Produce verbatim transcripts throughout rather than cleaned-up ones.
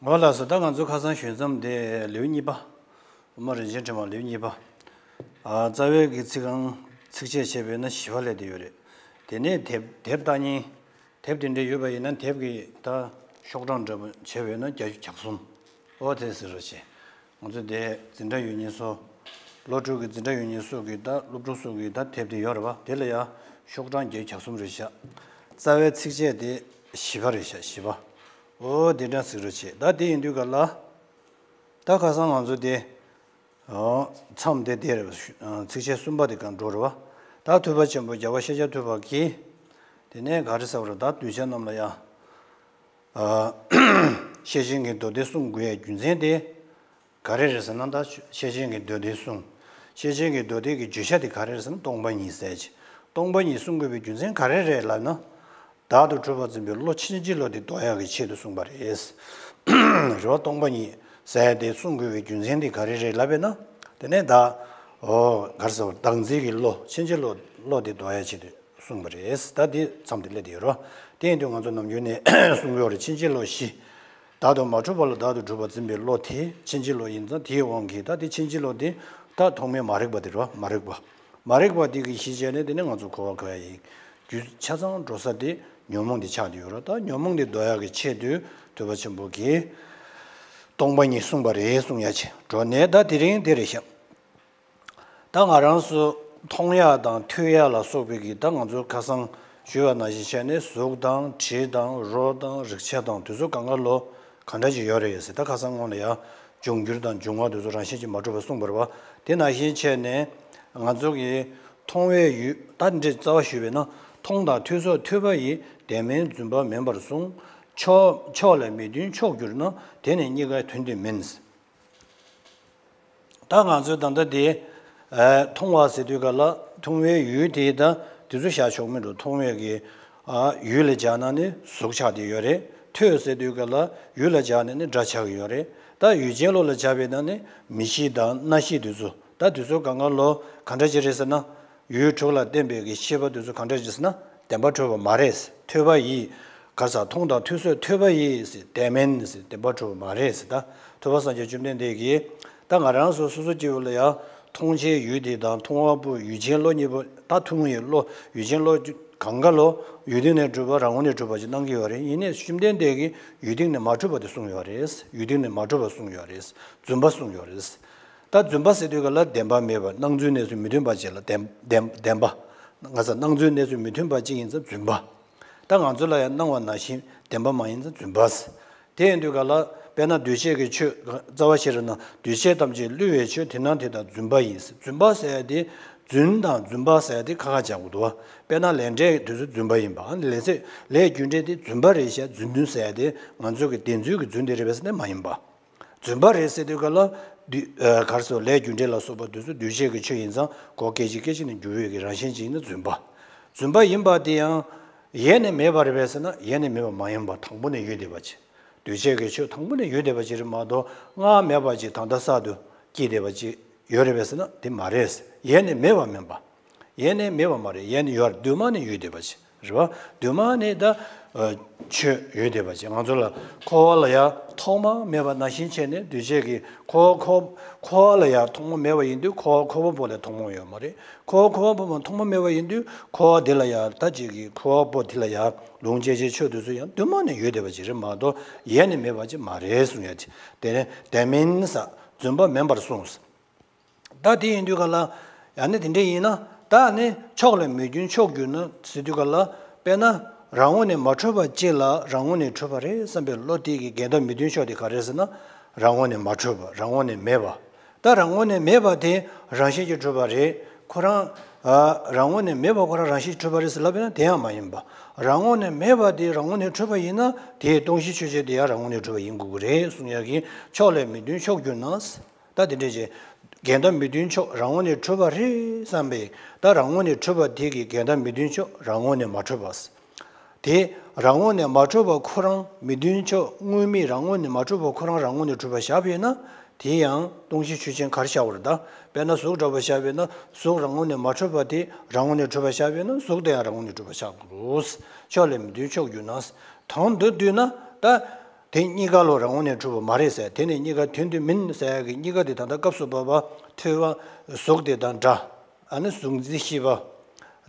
འོ་ལགས་སོ། ད་ང་ཚོ་ཁ་སང་ཞུས་མཚམས་དེ་ལེའུ་གཉིས་པ། དབུ་མ་རིན་ཆེན་ཕྲེང་བ་ལེའུ་གཉིས་པ། ཨ། རྩ་བའི་གི་ཚིག་རྐང་ཚིགས་བཅད་བྱས་པས་ན་བཞི་པ་སླེབས་བསྡད་ཡོད་རེད། དེ་ནས་དེབ་དེབ་ལྟ་མཁན། དེབ་དེ་འདྲ་ཡོད་པ་ཡིན་ན་དེབ་ཀྱི་ད་ཤོག་གྲངས་འདྲ་པོ་བྱས་པས་ན་བརྒྱ་ཆ་གྱ་གསུམ། ཨོ་དེ་ཟེར་རོགས་བྱེད། ང་ཚོ་དེ་འཛིན་གྲྭ་ཡོད་མཁན་ཚོ། ལོ་དྲུག་གི་འཛིན་གྲྭ་ཡོད་མཁན་ཚོ་གི་ད་སློབ་ཕྲུག་ཚོ་གི་ད་དེབ་དེ་ཡོད་རེད་པ། དེ་ལ་ཡ་ཤོག་གྲངས་བརྒྱ་ཆ་གྱ་གསུམ་རེད་ཤག་རྩ་བའི་ཚིགས་བཅད་དེ་བཞི་པ་རེད་ཤག་བཞི་པ། ཨོ་དེ་འདྲ་ཟེར་རོགས་བྱེད། ད་དེ་ཡིན་དུས་ག་ལ། ད་ཁ་སང་ང་ཚོ་དེ། ཨོ། མཚམས་དེ་དེ་རེད་པ། ཚིགས་བཅད་གསུམ་པ་དེ་གང་འགྲོ་རེད་པ། ད་ཐུབ་པ་ཆེན་པོ་རྒྱལ་བ་ཤཱཀྱ་ཐུབ་པ་གིས། དེ་ནས་ག་རེ་ཟེར་བ་རེད། ད་གདུལ་བྱ་རྣམས་ལ་ཡ། ཨ། ཤེར་ཕྱིན་གྱི་མདོ་སྡེ་གསུང་དགོས་ཡའི་རྒྱུ་མཚན་དེ། ག་རེ་རེད་ཟེར་ན། ད་ཤེར་ཕྱིན་གྱི་མདོ་སྡེ་གསུང་། ཤེར་ཕྱིན་གྱི་མདོ་སྡེ་གི་བརྗོད་བྱ་དེ་ག་རེ་རེད་ཟེར་ན། སྟོང་པ་ཉིད་ཟེར་གྱི། སྟོང་པ་ཉིད་གསུང་དགོས་པའི་རྒྱུ་མཚན་ག་རེ་རེད་ལབ་ན། བདག་ཏུ་གྲུབ་པར་འཛིན་པའི་བློ་ཕྱིན་ཅི་ལོག་དེ་ལྡོག་ཡག་གི་ཆེད་དུ་གསུངས་པ་རེད། རེད་པ། སྟོང་པ་ཉིད་ཟེར་དེ་གསུང་དགོས་པའི་རྒྱུ་མཚན་དེ་ག་རེ་རེད་ལབ་པས་ན། དེ་ནས་ད། ཨོ། ག་རེ་ཟེར་བ། བདག་འཛིན་གྱི་བློ། ཕྱིན་ཅི་ལོག་བློ་དེ་ལྡོག་ཡག་ཆེད་དུ་གསུངས་པ་རེད། ད་དེ་མཚམས་དེ་སླེབས་བསྡད་ཡོད་རེད་པ། དེ་ཡིན་དུས་ང་ཚོ་ནམ་རྒྱུན་ནས་གསུང་གི་ཡོད་རེད། ཕྱིན་ཅི་ལོག་བཞི། བདག་ཏུ་མ་གྲུབ་པ་ལ་བདག་ཏུ་གྲུབ་པར་འཛིན་པའི་བློ་དེ་ཕྱིན་ཅི་ལོག་ཡིན་ཙང་། དེའི་དབང་གིས་ད་དེ་ཕྱིན་ཅི་ལོག་དེ་ད་ཐོགས་མེད་མ་རིག་པ་དེ་རེད་པ། མ་རིག་པ། མ་རིག་པ་དེ་གི་གཞི་བྱས་ནས་དེ་ནས་ང་ཚོ་འཁོར་བར་འཁོར་ཡ་ཡི་རྒྱུ་ཆ་ཚང་འགྲོ་ས་དེ་ཉོན་མོངས་དེ་ཆགས་བསྡད་ཡོད་རེད། ད་ཉོན་མོངས་དེ་ལྡོག་ཡག་གི་ཆེད་དུ་ཐུབ་པ་ཆེན་པོ་གིས་སྟོང་པ་ཉིད་གསུངས་པ་རེད་གསུང་ཡ་ཆེད་འགྲོ་ནས། ད་དེ་རིང་དེ་རེད་ཤག་ད་ང་རང་ཚོ་མཐོང་ཡག་དང་ཐོས་ཡག་ལ་སོགས་པའི་གི། ད་ང་ཚོ་ཁ་སང་ཞུས་པ་ནང་བཞིན་བྱས་ནས། གཟུགས་དང་། དྲི་དང་། རོ་དང་། རེག་བྱ་དང་། དེ་ཚོ་གང་ག་ལོ་ག་འདྲ་ཅིག་ཡོད་རེད་ཟེར། ད་ཁ་སང་སྔོན་ལ་ཡ་འབྱུང་འགྱུར་དང་འབྱུང་བ་དེ་ཚོ་རང་བཞིན་གྱིས་མ་གྲུབ་པ་གསུངས་པ་རེད་པ། དེ་ནང་བཞིན་བྱས་ནས་ང་ཚོ་གི་མཐོང་བའི་ཡུལ། ད་འདི་འདྲའི་རྩ་བ་ཞུས་པས་ན། མཐོང་དང་ཐོས་སོགས་ཐོས་པ་ཡིས། དོན་མིན་རྫུན་པ་མིན་པར་གསུངས། ཕྱོགས་ཕྱོགས་ལས་མི་མཐུན་ཕྱོགས་གྱུར་ན། དེ་ནི་གཉིས་ཀའི་དོན་དེ་མིན། ད་ང་ཚོས་ད་ལྟ་དེ། ཨ། མཐོང་བ་ཟེར་དུས་ག་ལ། མཐོང་བའི་ཡུལ་དེ་ད་དེ་ཚོ་བཞག་ཆོག་མི་འགྲོ། མཐོང་བའི་གི། ཨ། ཡུལ་ལ་སྦྱར་ན་ནི་གཟུགས་ཆགས་བསྡད་ཡོད་རེད། ཐོས་ཟེར་དུས་ག་ལ་ཡུལ་ལ་སྦྱར་ན་ནི་སྒྲ་ཆགས་ཀྱི་ཡོད་རེད། ད་ཡུལ་ཅན་བློ་ལ་སྦྱར་བས་ན་ནི་མིག་ཤེས་དང་རྣ་ཤེས་དེ་ཚོ། ད་དེ་ཚོ་གང་ག་ལོ་ག་འདྲ་ཅིག་རེད་ཟེར་ན། ཡུལ་དྲུག་ལ་བརྟེན་པའི་གི་ཤེས་པ་དེ་ཚོ་ག་འདྲ་ཅིག་ཟེར་ན། བདེན་པར་གྲུབ་པ་མ་རེད། ཐོས་པ་ཡིས། ག་རེ་ཟེར། མཐོང་དང་ཐོས་སོགས་ཐོས་པ་ཡིས་ཟེར། དོན་མིན་ཟེར། བདེན་པར་གྲུབ་པ་མ་རེད་ཟེར། ད་ཐུབ་པ་སངས་རྒྱས་བཅོམ་ལྡན་འདས་ཀྱིས། ད་ང་རང་ཚོ་སོ་སོ་སྐྱེ་བོ་ལ་ཡང་མཐོང་བྱའི་ཡུལ་དེ་དང་མཐོང་བ་པོ་ཡུལ་ཅན་བློ་གཉིས་པོ། ད་མཐོང་བའི་བློ་ཡུལ་ཅན་བློ་གང་ག་ལོ་ཡུལ་སྟེང་ནས་གྲུབ་པ་རང་ངོས་ནས་གྲུབ་པ་ཅིག་སྣང་གི་ཡོད་རེད། ཡིན་ནའི་བཅོམ་ལྡན་འདས་ཀྱིས་ཡུལ་སྟེང་ནས་མ་གྲུབ་པ་དེ་གསུངས་ཡོད་རེད། ཡུལ་སྟེང་ནས་མ་གྲུབ་པ་གསུངས་ཡོད་རེད། རྫུན་པ་གསུངས་ཡོད་རེད། ད་རྫུན་པ་ཟེར་དུས་ག་ལ་བདེན་པ་མེད་པ། སྣང་ཚུལ་གནས་ཚུལ་མི་མཐུན་པ་ཅིག་ལ་བདེན་བདེན་བདེན་པ། ང་ཚོ་སྣང་ཚུལ་གནས་ཚུལ་མི་མཐུན་པ་ཅིག་ཡིན་ཙང་རྫུན་པ། ད་ང་ཚོ་ལ་ཡང་སྣང་བ་ནང་བཞིན་བདེན་པ་མ་ཡིན་ཙང་རྫུན་པ་ཟེར། དེ་ཡིན་དུས་ག་ལ། དཔེར་ན་འདུས་བྱས་ཀྱི་ཆོས། རྩ་བ་ཤེས་རབ་ནང་འདུས་བྱས་ཐམས་ཅད་བསླུ་བའི་ཆོས་དེ་རྣམས་དེ་དག་རྫུན་པ་ཡིན་ཟེར། རྫུན་པ་ཟེར་ཡ་དེ། རྫུན་དང་རྫུན་པ་ཟེར་ཡ་དེ་ཁ་ཁ་རྒྱག་དགོས་འདུག་བ། དཔེར་ན་ལས་འབྲས་དེ་ཚོ་རྫུན་པ་ཡིན་པ། ལས་ཚེ་ལས་རྒྱུ་འབྲས་དེ་རྫུན་པ་རེད་ཤག་རྫུན་རྫུན་ཟེར་ཡ་དེ་ང་ཚོ་གི་བདེན་རྫུན་གྱི་རྫུན་དེ་རེད་པས་ཟེར་ནས་མ་ཡིན་པ། རྫུན་པ་རེད་ཟེར་དུས་ག་ལ། འདུས། ཨ། ག་རེ་ཟེར། ལས་རྒྱུ་འབྲས་ལ་སོགས་པ་དེ་ཚོ་འདུས་བྱས་ཀྱི་ཆོས་ཡིན་ཙང་། གོ་སྐད་ཅིག་སྐད་ཅིག་ནས་འགྱུར་བའི་གི་རང་བཞིན་ཅིག་ཡིན་ན་རྫུན་པ། རྫུན་པ་ཡིན་པ་དེ་ཡང་ཡེ་ནས་མེད་པ་རེད་པས་ཟེར་ན། ཡེ་ནས་མེད་པ་མ་ཡིན་པ། དང་པོ་ནས་ཡོད་བསྡད་པ་ཅིག་འདུས་བྱས་ཀྱི་ཆོས་དང་པོ་ནས་ཡོད་བསྡད་པ་ཅིག་རེད་མ་གཏོགས། སྔར་མེད་པ་ཅིག་ད་ལྟ་གསར་དུ་སྐྱེས་བསྡད་པ་ཅིག་ཡོད་རེད་པས་ཟེར་ན་དེ་མ་རེད། ཡེ་ནས་མེད་པ་མིན་པ། ཡེ་ནས་མེད་པ་མ་རེད། ཡེ་ནས་ཡོད། གདོད་མ་ནས་ཡོད་བསྡད་པ་ཅིག་རེད་པ། གདོད་མ་ནས་ད། ཨ། ཆོས་ཡོད་བསྡད་པ་ཅིག་ང་ཚོ་ལ་འཁོར་བ་ལ་ཡང་ཐོག་མ་མེད་པ་ནང་བཞིན་བྱས་ནས། འདུས་བྱས་ཀྱི་འཁོར་འཁོར་འཁོར་བ་ལ་ཡང་ཐོག་མ་མེད་པ་ཡིན་དུས། འཁོར་བ་འཁོར་བ་པོ་ལས་ཐོག་མ་ཡོད་མ་རེད། འཁོར་བ་འཁོར་བ་པོ་མ་ཐོག་མ་མེད་པ་ཡིན་དུས། འཁོར་བ་དེ་ལ་ཡང་ད་ཅིག་གི་འཁོར་བ་པོ་དེ་ལ་ཡང་ལུང་སྐྱེ་མཆེད་ཆོས་དེ་ཚོ་ཡང་གདོད་མ་ནས་ཡོད་བསྡད་པ་ཅིག་རེད་མ་གཏོགས། ཡེ་ནས་མེད་པ་ཅིག་མ་རེད་གསུང་ཡ་ཅིག་དེ་ནས་དོན་མིན་ཟེར། རྫུན་པ་མིན་པར་གསུངས། ད་དེ་ཡིན་དུས་ག་ལ། ཡང་ན་དེ་འདྲ་ཡིན་ན། ད་ནི་ཕྱོགས་ལས་མི་མཐུན་ཕྱོགས་གྱུར་ན་ཟེར་དུས་ག་ལ། དཔེར་ན་རང་ངོས་ནས་མ་འཕྲོད་པ་ཅིག་ལ་རང་ངོས་ནས་འཕྲོད་པ་རེད་བསམ་པའི་བློ་དེ་གི་འགལ་ཟླ་མི་མཐུན་ཕྱོགས་དེ་ག་རེ་རེད་ཟེར་ན། རང་ངོས་ནས་མ་འཕྲོད་པ། རང་ངོས་ནས་མེད་པ། ད་རང་ངོས་ནས་མེད་པ་དེ་རང་བཞིན་གྱིས་གྲུབ་པ་རེད། ཁོ་རང་། ཨ། རང་ངོས་ནས་མེད་པ་ཁོ་རང་རང་བཞིན་གྱིས་གྲུབ་པ་རེད་ཟེར་ལབ་པ་ཡིན་ན་དེ་ཡང་མ་ཡིན་པ། རང་ངོས་ནས་མེད་པ་དེ་རང་ངོས་ནས་གྲུབ་པ་ཡིན་ན། དེའི་སྟོང་གཞི་ཆོས་ཅན་དེ་ཡང་རང་ངོས་ནས་གྲུབ་པ་ཡིན་དགོས་ཀྱི་རེད་གསུང་ཡག་གི། ཕྱོགས་ལས་མི་མཐུན་ཕྱོགས་གྱུར་ན། ད་དེ་འདྲ་ཅིག་འགལ་ཟླ་མི་མཐུན་ཕྱོགས་རང་ངོས་ནས་གྲུབ་པ་རེད་བསམ་པས། ད་རང་ངོས་ནས་གྲུབ་པ་དེ་གི་འགལ་ཟླ་མི་མཐུན་ཕྱོགས་རང་ངོས་ནས་མ་གྲུབ་པ། དེ་རང་ངོས་ནས་མ་གྲུབ་པ་ཁོ་རང་མི་མཐུན་ཕྱོགས་དངོས་མེད་རང་ངོས་ནས་མ་གྲུབ་པ་ཁོ་རང་རང་ངོས་ནས་གྲུབ་པ་བཞག་པ་ཡིན་ན། དེ་ཡང་སྟོང་གཞི་ཆོས་ཅན་ག་རེ་བཞག་པ་རེད། ད་དཔེར་ན་གཟུགས་འདྲ་པོ་བཞག་པ་ཡིན་ན། གཟུགས་རང་ངོས་ནས་མ་གྲུབ་པ་དེ་རང་ངོས་ནས་གྲུབ་པ་བཞག་པ་ཡིན་ན། གཟུགས་དེ་ཡང་རང་ངོས་ནས་གྲུབ་པ་བཞག་དགོས། ཕྱོགས་ལས་མི་མཐུན་ཕྱོགས་གྱུར་ན། དོན་དུ་བསྡུས་ན་ད། དེ་གཉིས་ཀ་ལོ་རང་ངོས་ནས་གྲུབ་པ་མ་རེད་ཟེར། དེ་ནི་གཉིས་ཀ་དོན་དུ་མིན་ཟེར་ཡ་གི་གཉིས་ཀ་དེ་ད་ལྟ་སྐབས་སུ་བབ་པ་ཐོས་པ་གཟུགས་དེ་དང་སྒྲ། ཨ་ནི་གཟུགས་འཛིན་ཤེས་པ།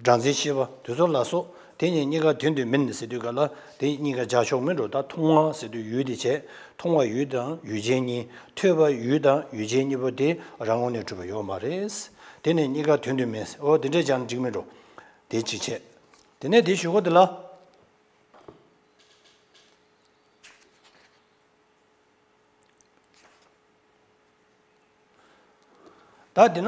སྒྲ་འཛིན་ཤེས་པ་དེ་ཚོ་ལ་སོགས་དེ་གཉིས་གཉིས་ཀ་དོན་དུ་མིན་ཟེར་དུས་ག་ལ་དེ་གཉིས་ཀ་བྱ་ཆོག་མིན་འགྲོ། ད་མཐོང་བ་ཟེར་དུས་ཡུལ་དེ་བྱས། མཐོང་བ་ཡུལ་དང་ཡུལ་ཅན་གཉིས། ཐོས་པ་ཡུལ་དང་ཡུལ་ཅན་གཉིས་པོ་དེ་རང་ངོས་ནས་གྲུབ་པ་ཡོད་མ་རེད། དེ་ནས་གཉིས་ཀ་དོན་དུ་མིན། འོ་དེ་འདྲས་ཀྱང་འགྲིག་མིན་འགྲོ། དེ་གཅིག་བྱས། དེ་ནས་དེ་ཞུ་གོ་དེ་ལ། ད་དེ་ན།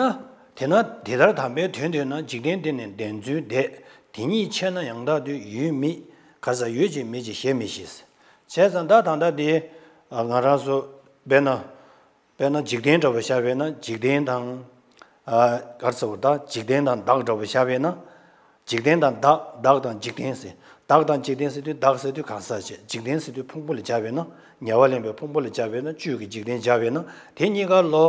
དེ་ན་དེ་ལྟར་དམ་པའི་དོན་དེ་ན་འཇིག་རྟེན་འདི་ནི་བདེན་རྫུན་འདས། དེ་ཉིད་ཆད་ན་ཡང་དག་དུས། ཡུལ་མེད་ག་ས་ཡོད་ཅེས་མེད་ཅེས་ཞེས་མི་ཤེས། བྱས་ཙང་ད་ད་ལྟ་དེ་ང་རང་ཚོ་དཔེར་ན། དཔེར་ན་འཇིག་རྟེན་འདྲ་བོ་བཞག་པས་ན་འཇིག་རྟེན་དང་། ག་རེ་ཟེར་བ་ད་འཇིག་རྟེན་དང་བདག་འདྲ་བོ་བཞག་པས་ན། འཇིག་རྟེན་དང་བདག་བདག་དང་འཇིག་རྟེན་ཟེར། བདག་དང་འཇིག་རྟེན་ཟེར་དུས་བདག་ཟེར་དུས་གང་ཟག་བྱས། འཇིག་རྟེན་ཟེར་དུས་ཕུང་པོ་ལ་སྦྱར་བས་ན། ཉེ་བར་ལེན་པའི་ཕུང་པོ་ལ་སྦྱར་བས་ན། བཅུད་ཀྱི་འཇིག་རྟེན་སྦྱར་བས་ན། དེ་གཉིས་ཀ་ལོ།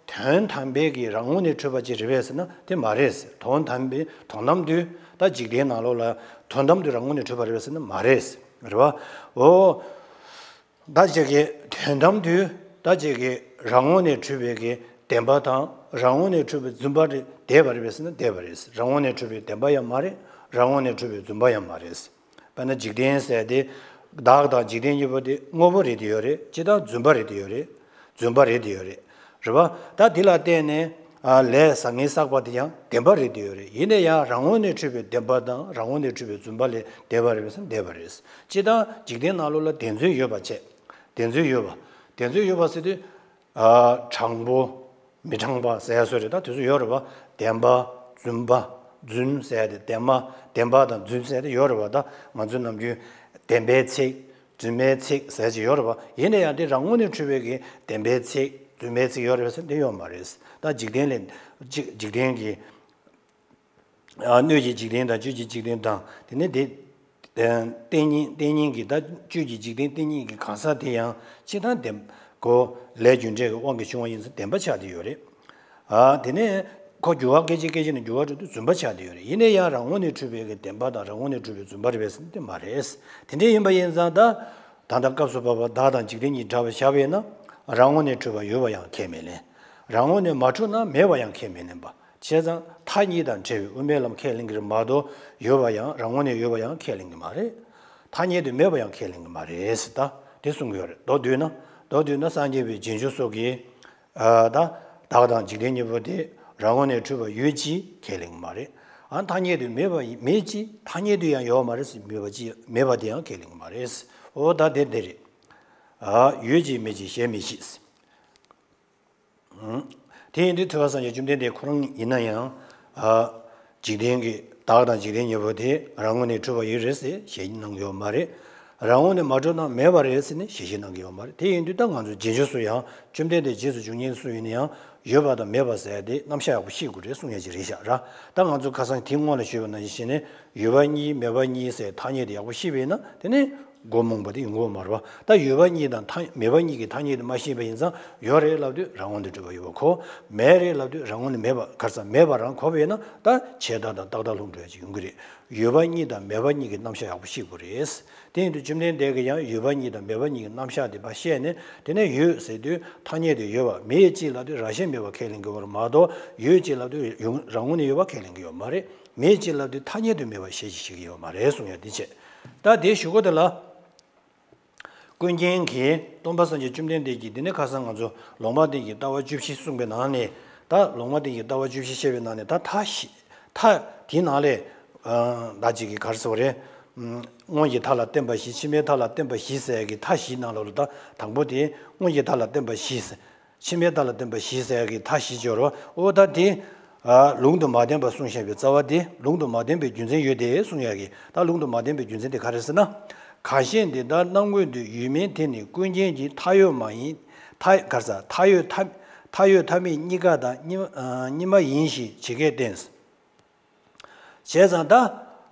དོན་དམ་པའི་གི་རང་ངོས་ནས་གྲུབ་པ་ཅིག་རེད་པས་ཟེར་ན་དེ་མ་རེད་ཟེར། དོན་དམ་པའི་དོན་དམ་དུ་ད་འཇིག་རྟེན་ནང་ལོགས་ལ་དོན་དམ་དུ་རང་ངོས་ནས་གྲུབ་པ་རེད་པས་ཟེར་ན་མ་རེད་ཟེར། རེད་པ། འོ། ད་ཅིག་གི་དོན་དམ་དུ་ད་ཅིག་གི་རང་ངོས་ནས་གྲུབ་པའི་གི་བདེན་པ་དང་རང་ངོས་ནས་གྲུབ་པའི་རྫུན་པ་རེད། འདས་པ་རེད་པས་ཟེར་ན་འདས་པ་རེད། རང་ངོས་ནས་གྲུབ་པའི་བདེན་པ་ཡང་མ་རེད། རང་ངོས་ནས་གྲུབ་པའི་རྫུན་པ་ཡང་མ་རེད། དཔེར་ན་འཇིག་རྟེན་ཟེར་དེ། བདག་དང་འཇིག་རྟེན་གཉིས་པོ་དེ་དངོས་པོ་རེད་དེ་ཡོད་རེད། སྤྱིར་བཏང་རྫུན་པ་རེད་དེ་ཡོད་རེད། རྫུན་པ་རེད་དེ་ཡོད་རེད། རེད་པ། ད་དེ་ལ་བརྟེན་ནས་ལས་བཟང་ངན་བསགས་པ་དེ་ཡང་བདེན་པ་རེད་དེ་ཡོད་རེད། ཡིན་ན་ཡང་རང་ངོས་ནས་གྲུབ་པའི་བདེན་པ་དང་རང་ངོས་ནས་གྲུབ་པའི་རྫུན་པ་ལས་འདས་པ་རེད་པས་ཟེར་ན་འདས་པ་རེད། སྤྱིར་བཏང་འཇིག་རྟེན་ནང་ལོགས་ལ་བདེན་རྫུན་ཡོད་པ་བྱས། བདེན་རྫུན་ཡོད་པ། བདེན་རྫུན་ཡོད་པ་ཟེར་དུས། ཨ། དྲང་པོ། མི་དྲང་པ་ཟེར་ཡ་བཟོ་རེད། ད་དེ་ཚོ་ཡོད་རེད་པ། བདེན་པ། རྫུན་པ། རྫུན་ཟེར་ཡ་དེ་བདེན་པ། བདེན་པ་དང་རྫུན་ཟེར་ཡ་དེ་ཡོད་རེད་པ། ད་ང་ཚོ་ནམ་རྒྱུན་བདེན་པའི་ཚིག་རྫུན་མའི་ཚིག་ཟེར་གྱི་ཡོད་རེད་པ། ཡིན་ན་ཡང་དེ་རང་ངོས་ནས་གྲུབ་པའི་གི་བདེན་པའི་ཚིག་རྫུན་མའི་ཚིག་ཡོད་རེད་པས་ཟེར་ན་དེ་ཡོད་མ་རེད། ད་འཇིག་རྟེན་ལས། འཇིག་འཇིག་རྟེན་གྱི། ཨ། སྣོད་ཀྱི་འཇིག་རྟེན་དང་བཅུད་ཀྱི་འཇིག་རྟེན་དང་དེ་ནས་དེ། ཨ། རྟེན་རྙིང་རྟེན་རྙིང་གི་ད་བཅུད་ཀྱི་འཇིག་རྟེན་རྟེན་རྙིང་གི་གང་ཟག་དེ་ཡང་སྤྱིར་བཏང་བདེན། གོ། ལས་རྒྱུ་འབྲས་ཀྱི་དབང་གིས་བྱུང་བ་ཡིན་ཙང་བདེན་པ་ཆགས་བསྡད་ཡོད་རེད། ཨ། དེ་ནས་ཁོ་འགྱུར་བ་སྐད་ཅིག་སྐད་ཅིག་ནས་འགྱུར་བ་འགྲོ་དུས་རྫུན་པ་ཆགས་བསྡད་ཡོད་རེད། ཡིན་ན་ཡང་རང་ངོས་ནས་གྲུབ་པའི་གི་བདེན་པ་དང་རང་ངོས་ནས་གྲུབ་པའི་རྫུན་པ་རེད་པས་ཟེར་ན་དེ་མ་རེད། དེ་འདྲ་ཡིན་པ་ཡིན་ཙང་ད། ད་ལྟ་སྐབས་སུ་བབ་པ་བདག་དང་འཇིག་རྟེན་གཉིས་སྦྱར་བ་བཞག་པས་ན། རང་ངོས་ནས་གྲུབ་པ་ཡོད་པ་ཡང་ཁས་མི་ལེན། རང་ངོས་ནས་མ་གྲུབ་ན་མེད་པ་ཡང་ཁས་མི་ལེན་པ། བྱས་ཙང་ཐ་སྙད་དང་བྲལ་བའི་དབུ་མའི་ལམ་ཁས་ལེན་གྱི་རེད་མ་གཏོགས་ཡོད་པ་ཡང་རང་ངོས་ནས་ཡོད་པ་ཡང་ཁས་ལེན་གྱི་མ་རེད། ཐ་སྙད་དུ་མེད་པ་ཡང་ཁས་ལེན་གྱི་མ་རེད་ཟེར་ད་དེ་གསུང་གི་ཡོད་རེད། མདོར་བསྡུས་ན། མདོར་བསྡུས་ན་སངས་རྒྱས་པའི་རྗེས་འཇུག་སོགས་ཀྱིས། ཨ། ད། བདག་དང་འཇིག་རྟེན་གཉིས་པོ་དེ་རང་ངོས་ནས་གྲུབ་པ་ཡོད་ཅེས་ཁས་ལེན་གྱི་མ་རེད། ཨ། ཐ་སྙད་དུ་མེད་པ་ཡིན། མེད་ཅེས། ཐ་སྙད་དུ་ཡང་ཡོད་མ་རེད་ཟེར། མེད་པ་ཅེས་མེད་པ་དེ་ཡང་ཁས་ལེན་གྱི་མ་རེད། འོ་ད་དེ་འདི་རེད། ཨ། ཡོད་ཅེས་མེད་ཅེས་ཞེས་མི་ཤེས། ཨང་། དེ་ཡིན་དུས་ཐུབ་པ་སངས་རྒྱས་བཅོམ་ལྡན་འདས་ཁོ་རང་ཡིན་ན་ཡང་། ཨ། འཇིག་རྟེན་གྱི་བདག་དང་འཇིག་རྟེན་གཉིས་པོ་དེ་རང་ངོས་ནས་གྲུབ་པ་ཡོད་རེད་ཟེར་ཞལ་བཞེས་གནང་གི་ཡོད་མ་རེད། རང་ངོས་ནས་མ་གྲུབ་ན་མེད་པ་རེད་ཟེར་ནས་ཞལ་བཞེས་གནང་གི་ཡོད་མ་རེད། དེ་ཡིན་དུས་ད་ང་ཚོ་རྗེས་འཇུག་སུ་ཡང་བཅོམ་ལྡན་འདས་རྗེས་སུ་འཇུག་མཁན་སུ་ཡིན་ན་ཡང་ཡོད་པ་དང་མེད་པ་ཟེར་ཡ་དེ་རྣམ་གཞག་ཡག་པོ་ཤེས་དགོས་རེད་གསུང་ཡ་ཅིག་རེད་ཤག་ར། ད་ང་ཚོ་ཁ་སང་དེའི་སྔོན་ལ་ཞུས་པ་ནང་བཞིན་བྱས་ནས་ཡོད་པ་གཉིས་མེད་པ་གཉིས་ཟེར་ཐ་སྙད་དེ་ཡག་པོ་ཤེས་པ་ཡིན་ན་དེ་ནི་མགོ་རྨོངས་པ་དེ་ཡོང་གི་ཡོད་མ་རེད་པ། ད་ཡོད་པ་གཉིས་དང་ཐ་མེད་པ་གཉིས་ཀྱི་ཐ་སྙད་དེ་མ་ཤེས་པ་ཡིན་ཙང་ཡོད་རེད་ལབ་དུས་རང་ངོས་ནས་གྲུབ་པ་ཡོད་པ་གོ། མེད་རེད་ལབ་དུས་རང་ངོས་ནས་མེད་པ་ག་རེ་ཟེར་མེད་པ་རང་གོ་བས་ན་ད་ཆད་ལྟ་དང་རྟག་ལྟ་ལྷུང་འགྲོ་ཡ་ཅིག་ཡོང་གི་རེད། ཡོད་པ་གཉིས་དང་མེད་པ་གཉིས་ཀྱི་རྣམ་གཞག་ཡག་པོ་ཤེས་དགོས་རེད། དེ་ཡིན་དུས་བཅོམ་ལྡན་འདས་ཀྱིས་ཡང་ཡོད་པ་གཉིས་དང་མེད་པ་གཉིས་ཀྱི་རྣམ་གཞག་དེ་ཕར་བཤད་ནས་དེ་ནས་ཡོད་ཟེར་དུས་ཐ་སྙད་དེ་ཡོད་པ། མེད་ཅེས་ལབ་དུས་རང་བཞིན་མེད་པ་ཁས་ལེན་གྱི་ཡོད་རེད་མ་གཏོགས་ཡོད་ཅེས་ལབ་དུས་ཡོང་རང་ངོས་ནས་ཡོད་པ་ཁས་ལེན་གྱི་ཡོད་མ་རེད། མེད་ཅེས་ལབ་དུས་ཐ་སྙད་དུ་མེད་པ་ཞལ་གྱིས་བཞེས་ཀྱི་ཡོད་མ་རེད་གསུང་ཡ་དེ་བྱས། ད་དེའི་གཞུག་གུ་དེ་ལ། ཀུན་མཁྱེན་གྱིས་སྟོན་པ་སངས་རྒྱས་བཅོམ་ལྡན་འདས་ཀྱིས་འདི་ནས་ཁ་སང་ང་ཚོ་ལུང་མ་བསྟན་གྱི་ལྟ་བ་བཅུ་བཞི་གསུངས་པའི་ནང་ནས། ད་ལུང་མ་བསྟན་གྱི་ལྟ་བ་བཅུ་བཞི་བཤད་པའི་ནང་ནས་ད་མཐའ་བཞི། མཐའ་དེའི་ནང་ལས། ཨ། ད་ཅིག་གི་ག་རེ་ཟེར་བ་རེད། ཨ། སྔོན་གྱི་མཐའ་ལ་བརྟེན་པ་བཞི། ཕྱི་མའི་མཐའ་ལ་བརྟེན་པ་བཞི་ཟེར་གྱི་མཐའ་བཞིའི་ནང་ལོགས་ལ་ད་དང་པོ་དེ་སྔོན་གྱི་མཐའ་ལ་བརྟེན་པ་བཞི་ཟེར། ཕྱི་མའི་མཐའ་ལ་བརྟེན་པ་བཞི་ཟེར་གྱི་མཐའ་བཞི་སྦྱོར་བ། འོ་ད་དེ། ཨ། ལུང་དུ་མ་བསྟན་པ་གསུངས་བཞག་པའི་རྩ་བ་དེ་ལུང་དུ་མ་བསྟན་པའི་རྒྱུ་མཚན་ཡོད་དེ་གསུང་ཡག་གི། ད་ལུང་དུ་མ་བསྟན་པའི་རྒྱུ་མཚན་དེ་ག་རེ་ཟེར་ན། ཁ་ཞེ་འདི་ལྟར་སྣང་ངོས་འདུ་ཡོད་མིན་དེ་ནི་ཀུན་མཁྱེན་གྱིས་མཐའ་ཡོད་མ་ཡིན། མཐའ་ག་རེ་ཟེར། མཐའ་ཡོད་མཐའ། མཐའ་ཡོད་མཐའ་མེད་གཉིས་ཀ་དང་གཉིས། ཨ། གཉིས་མ་ཡིན་ཞེས་ཇི་སྐད་བསྟན། བྱས་ཙང་ད།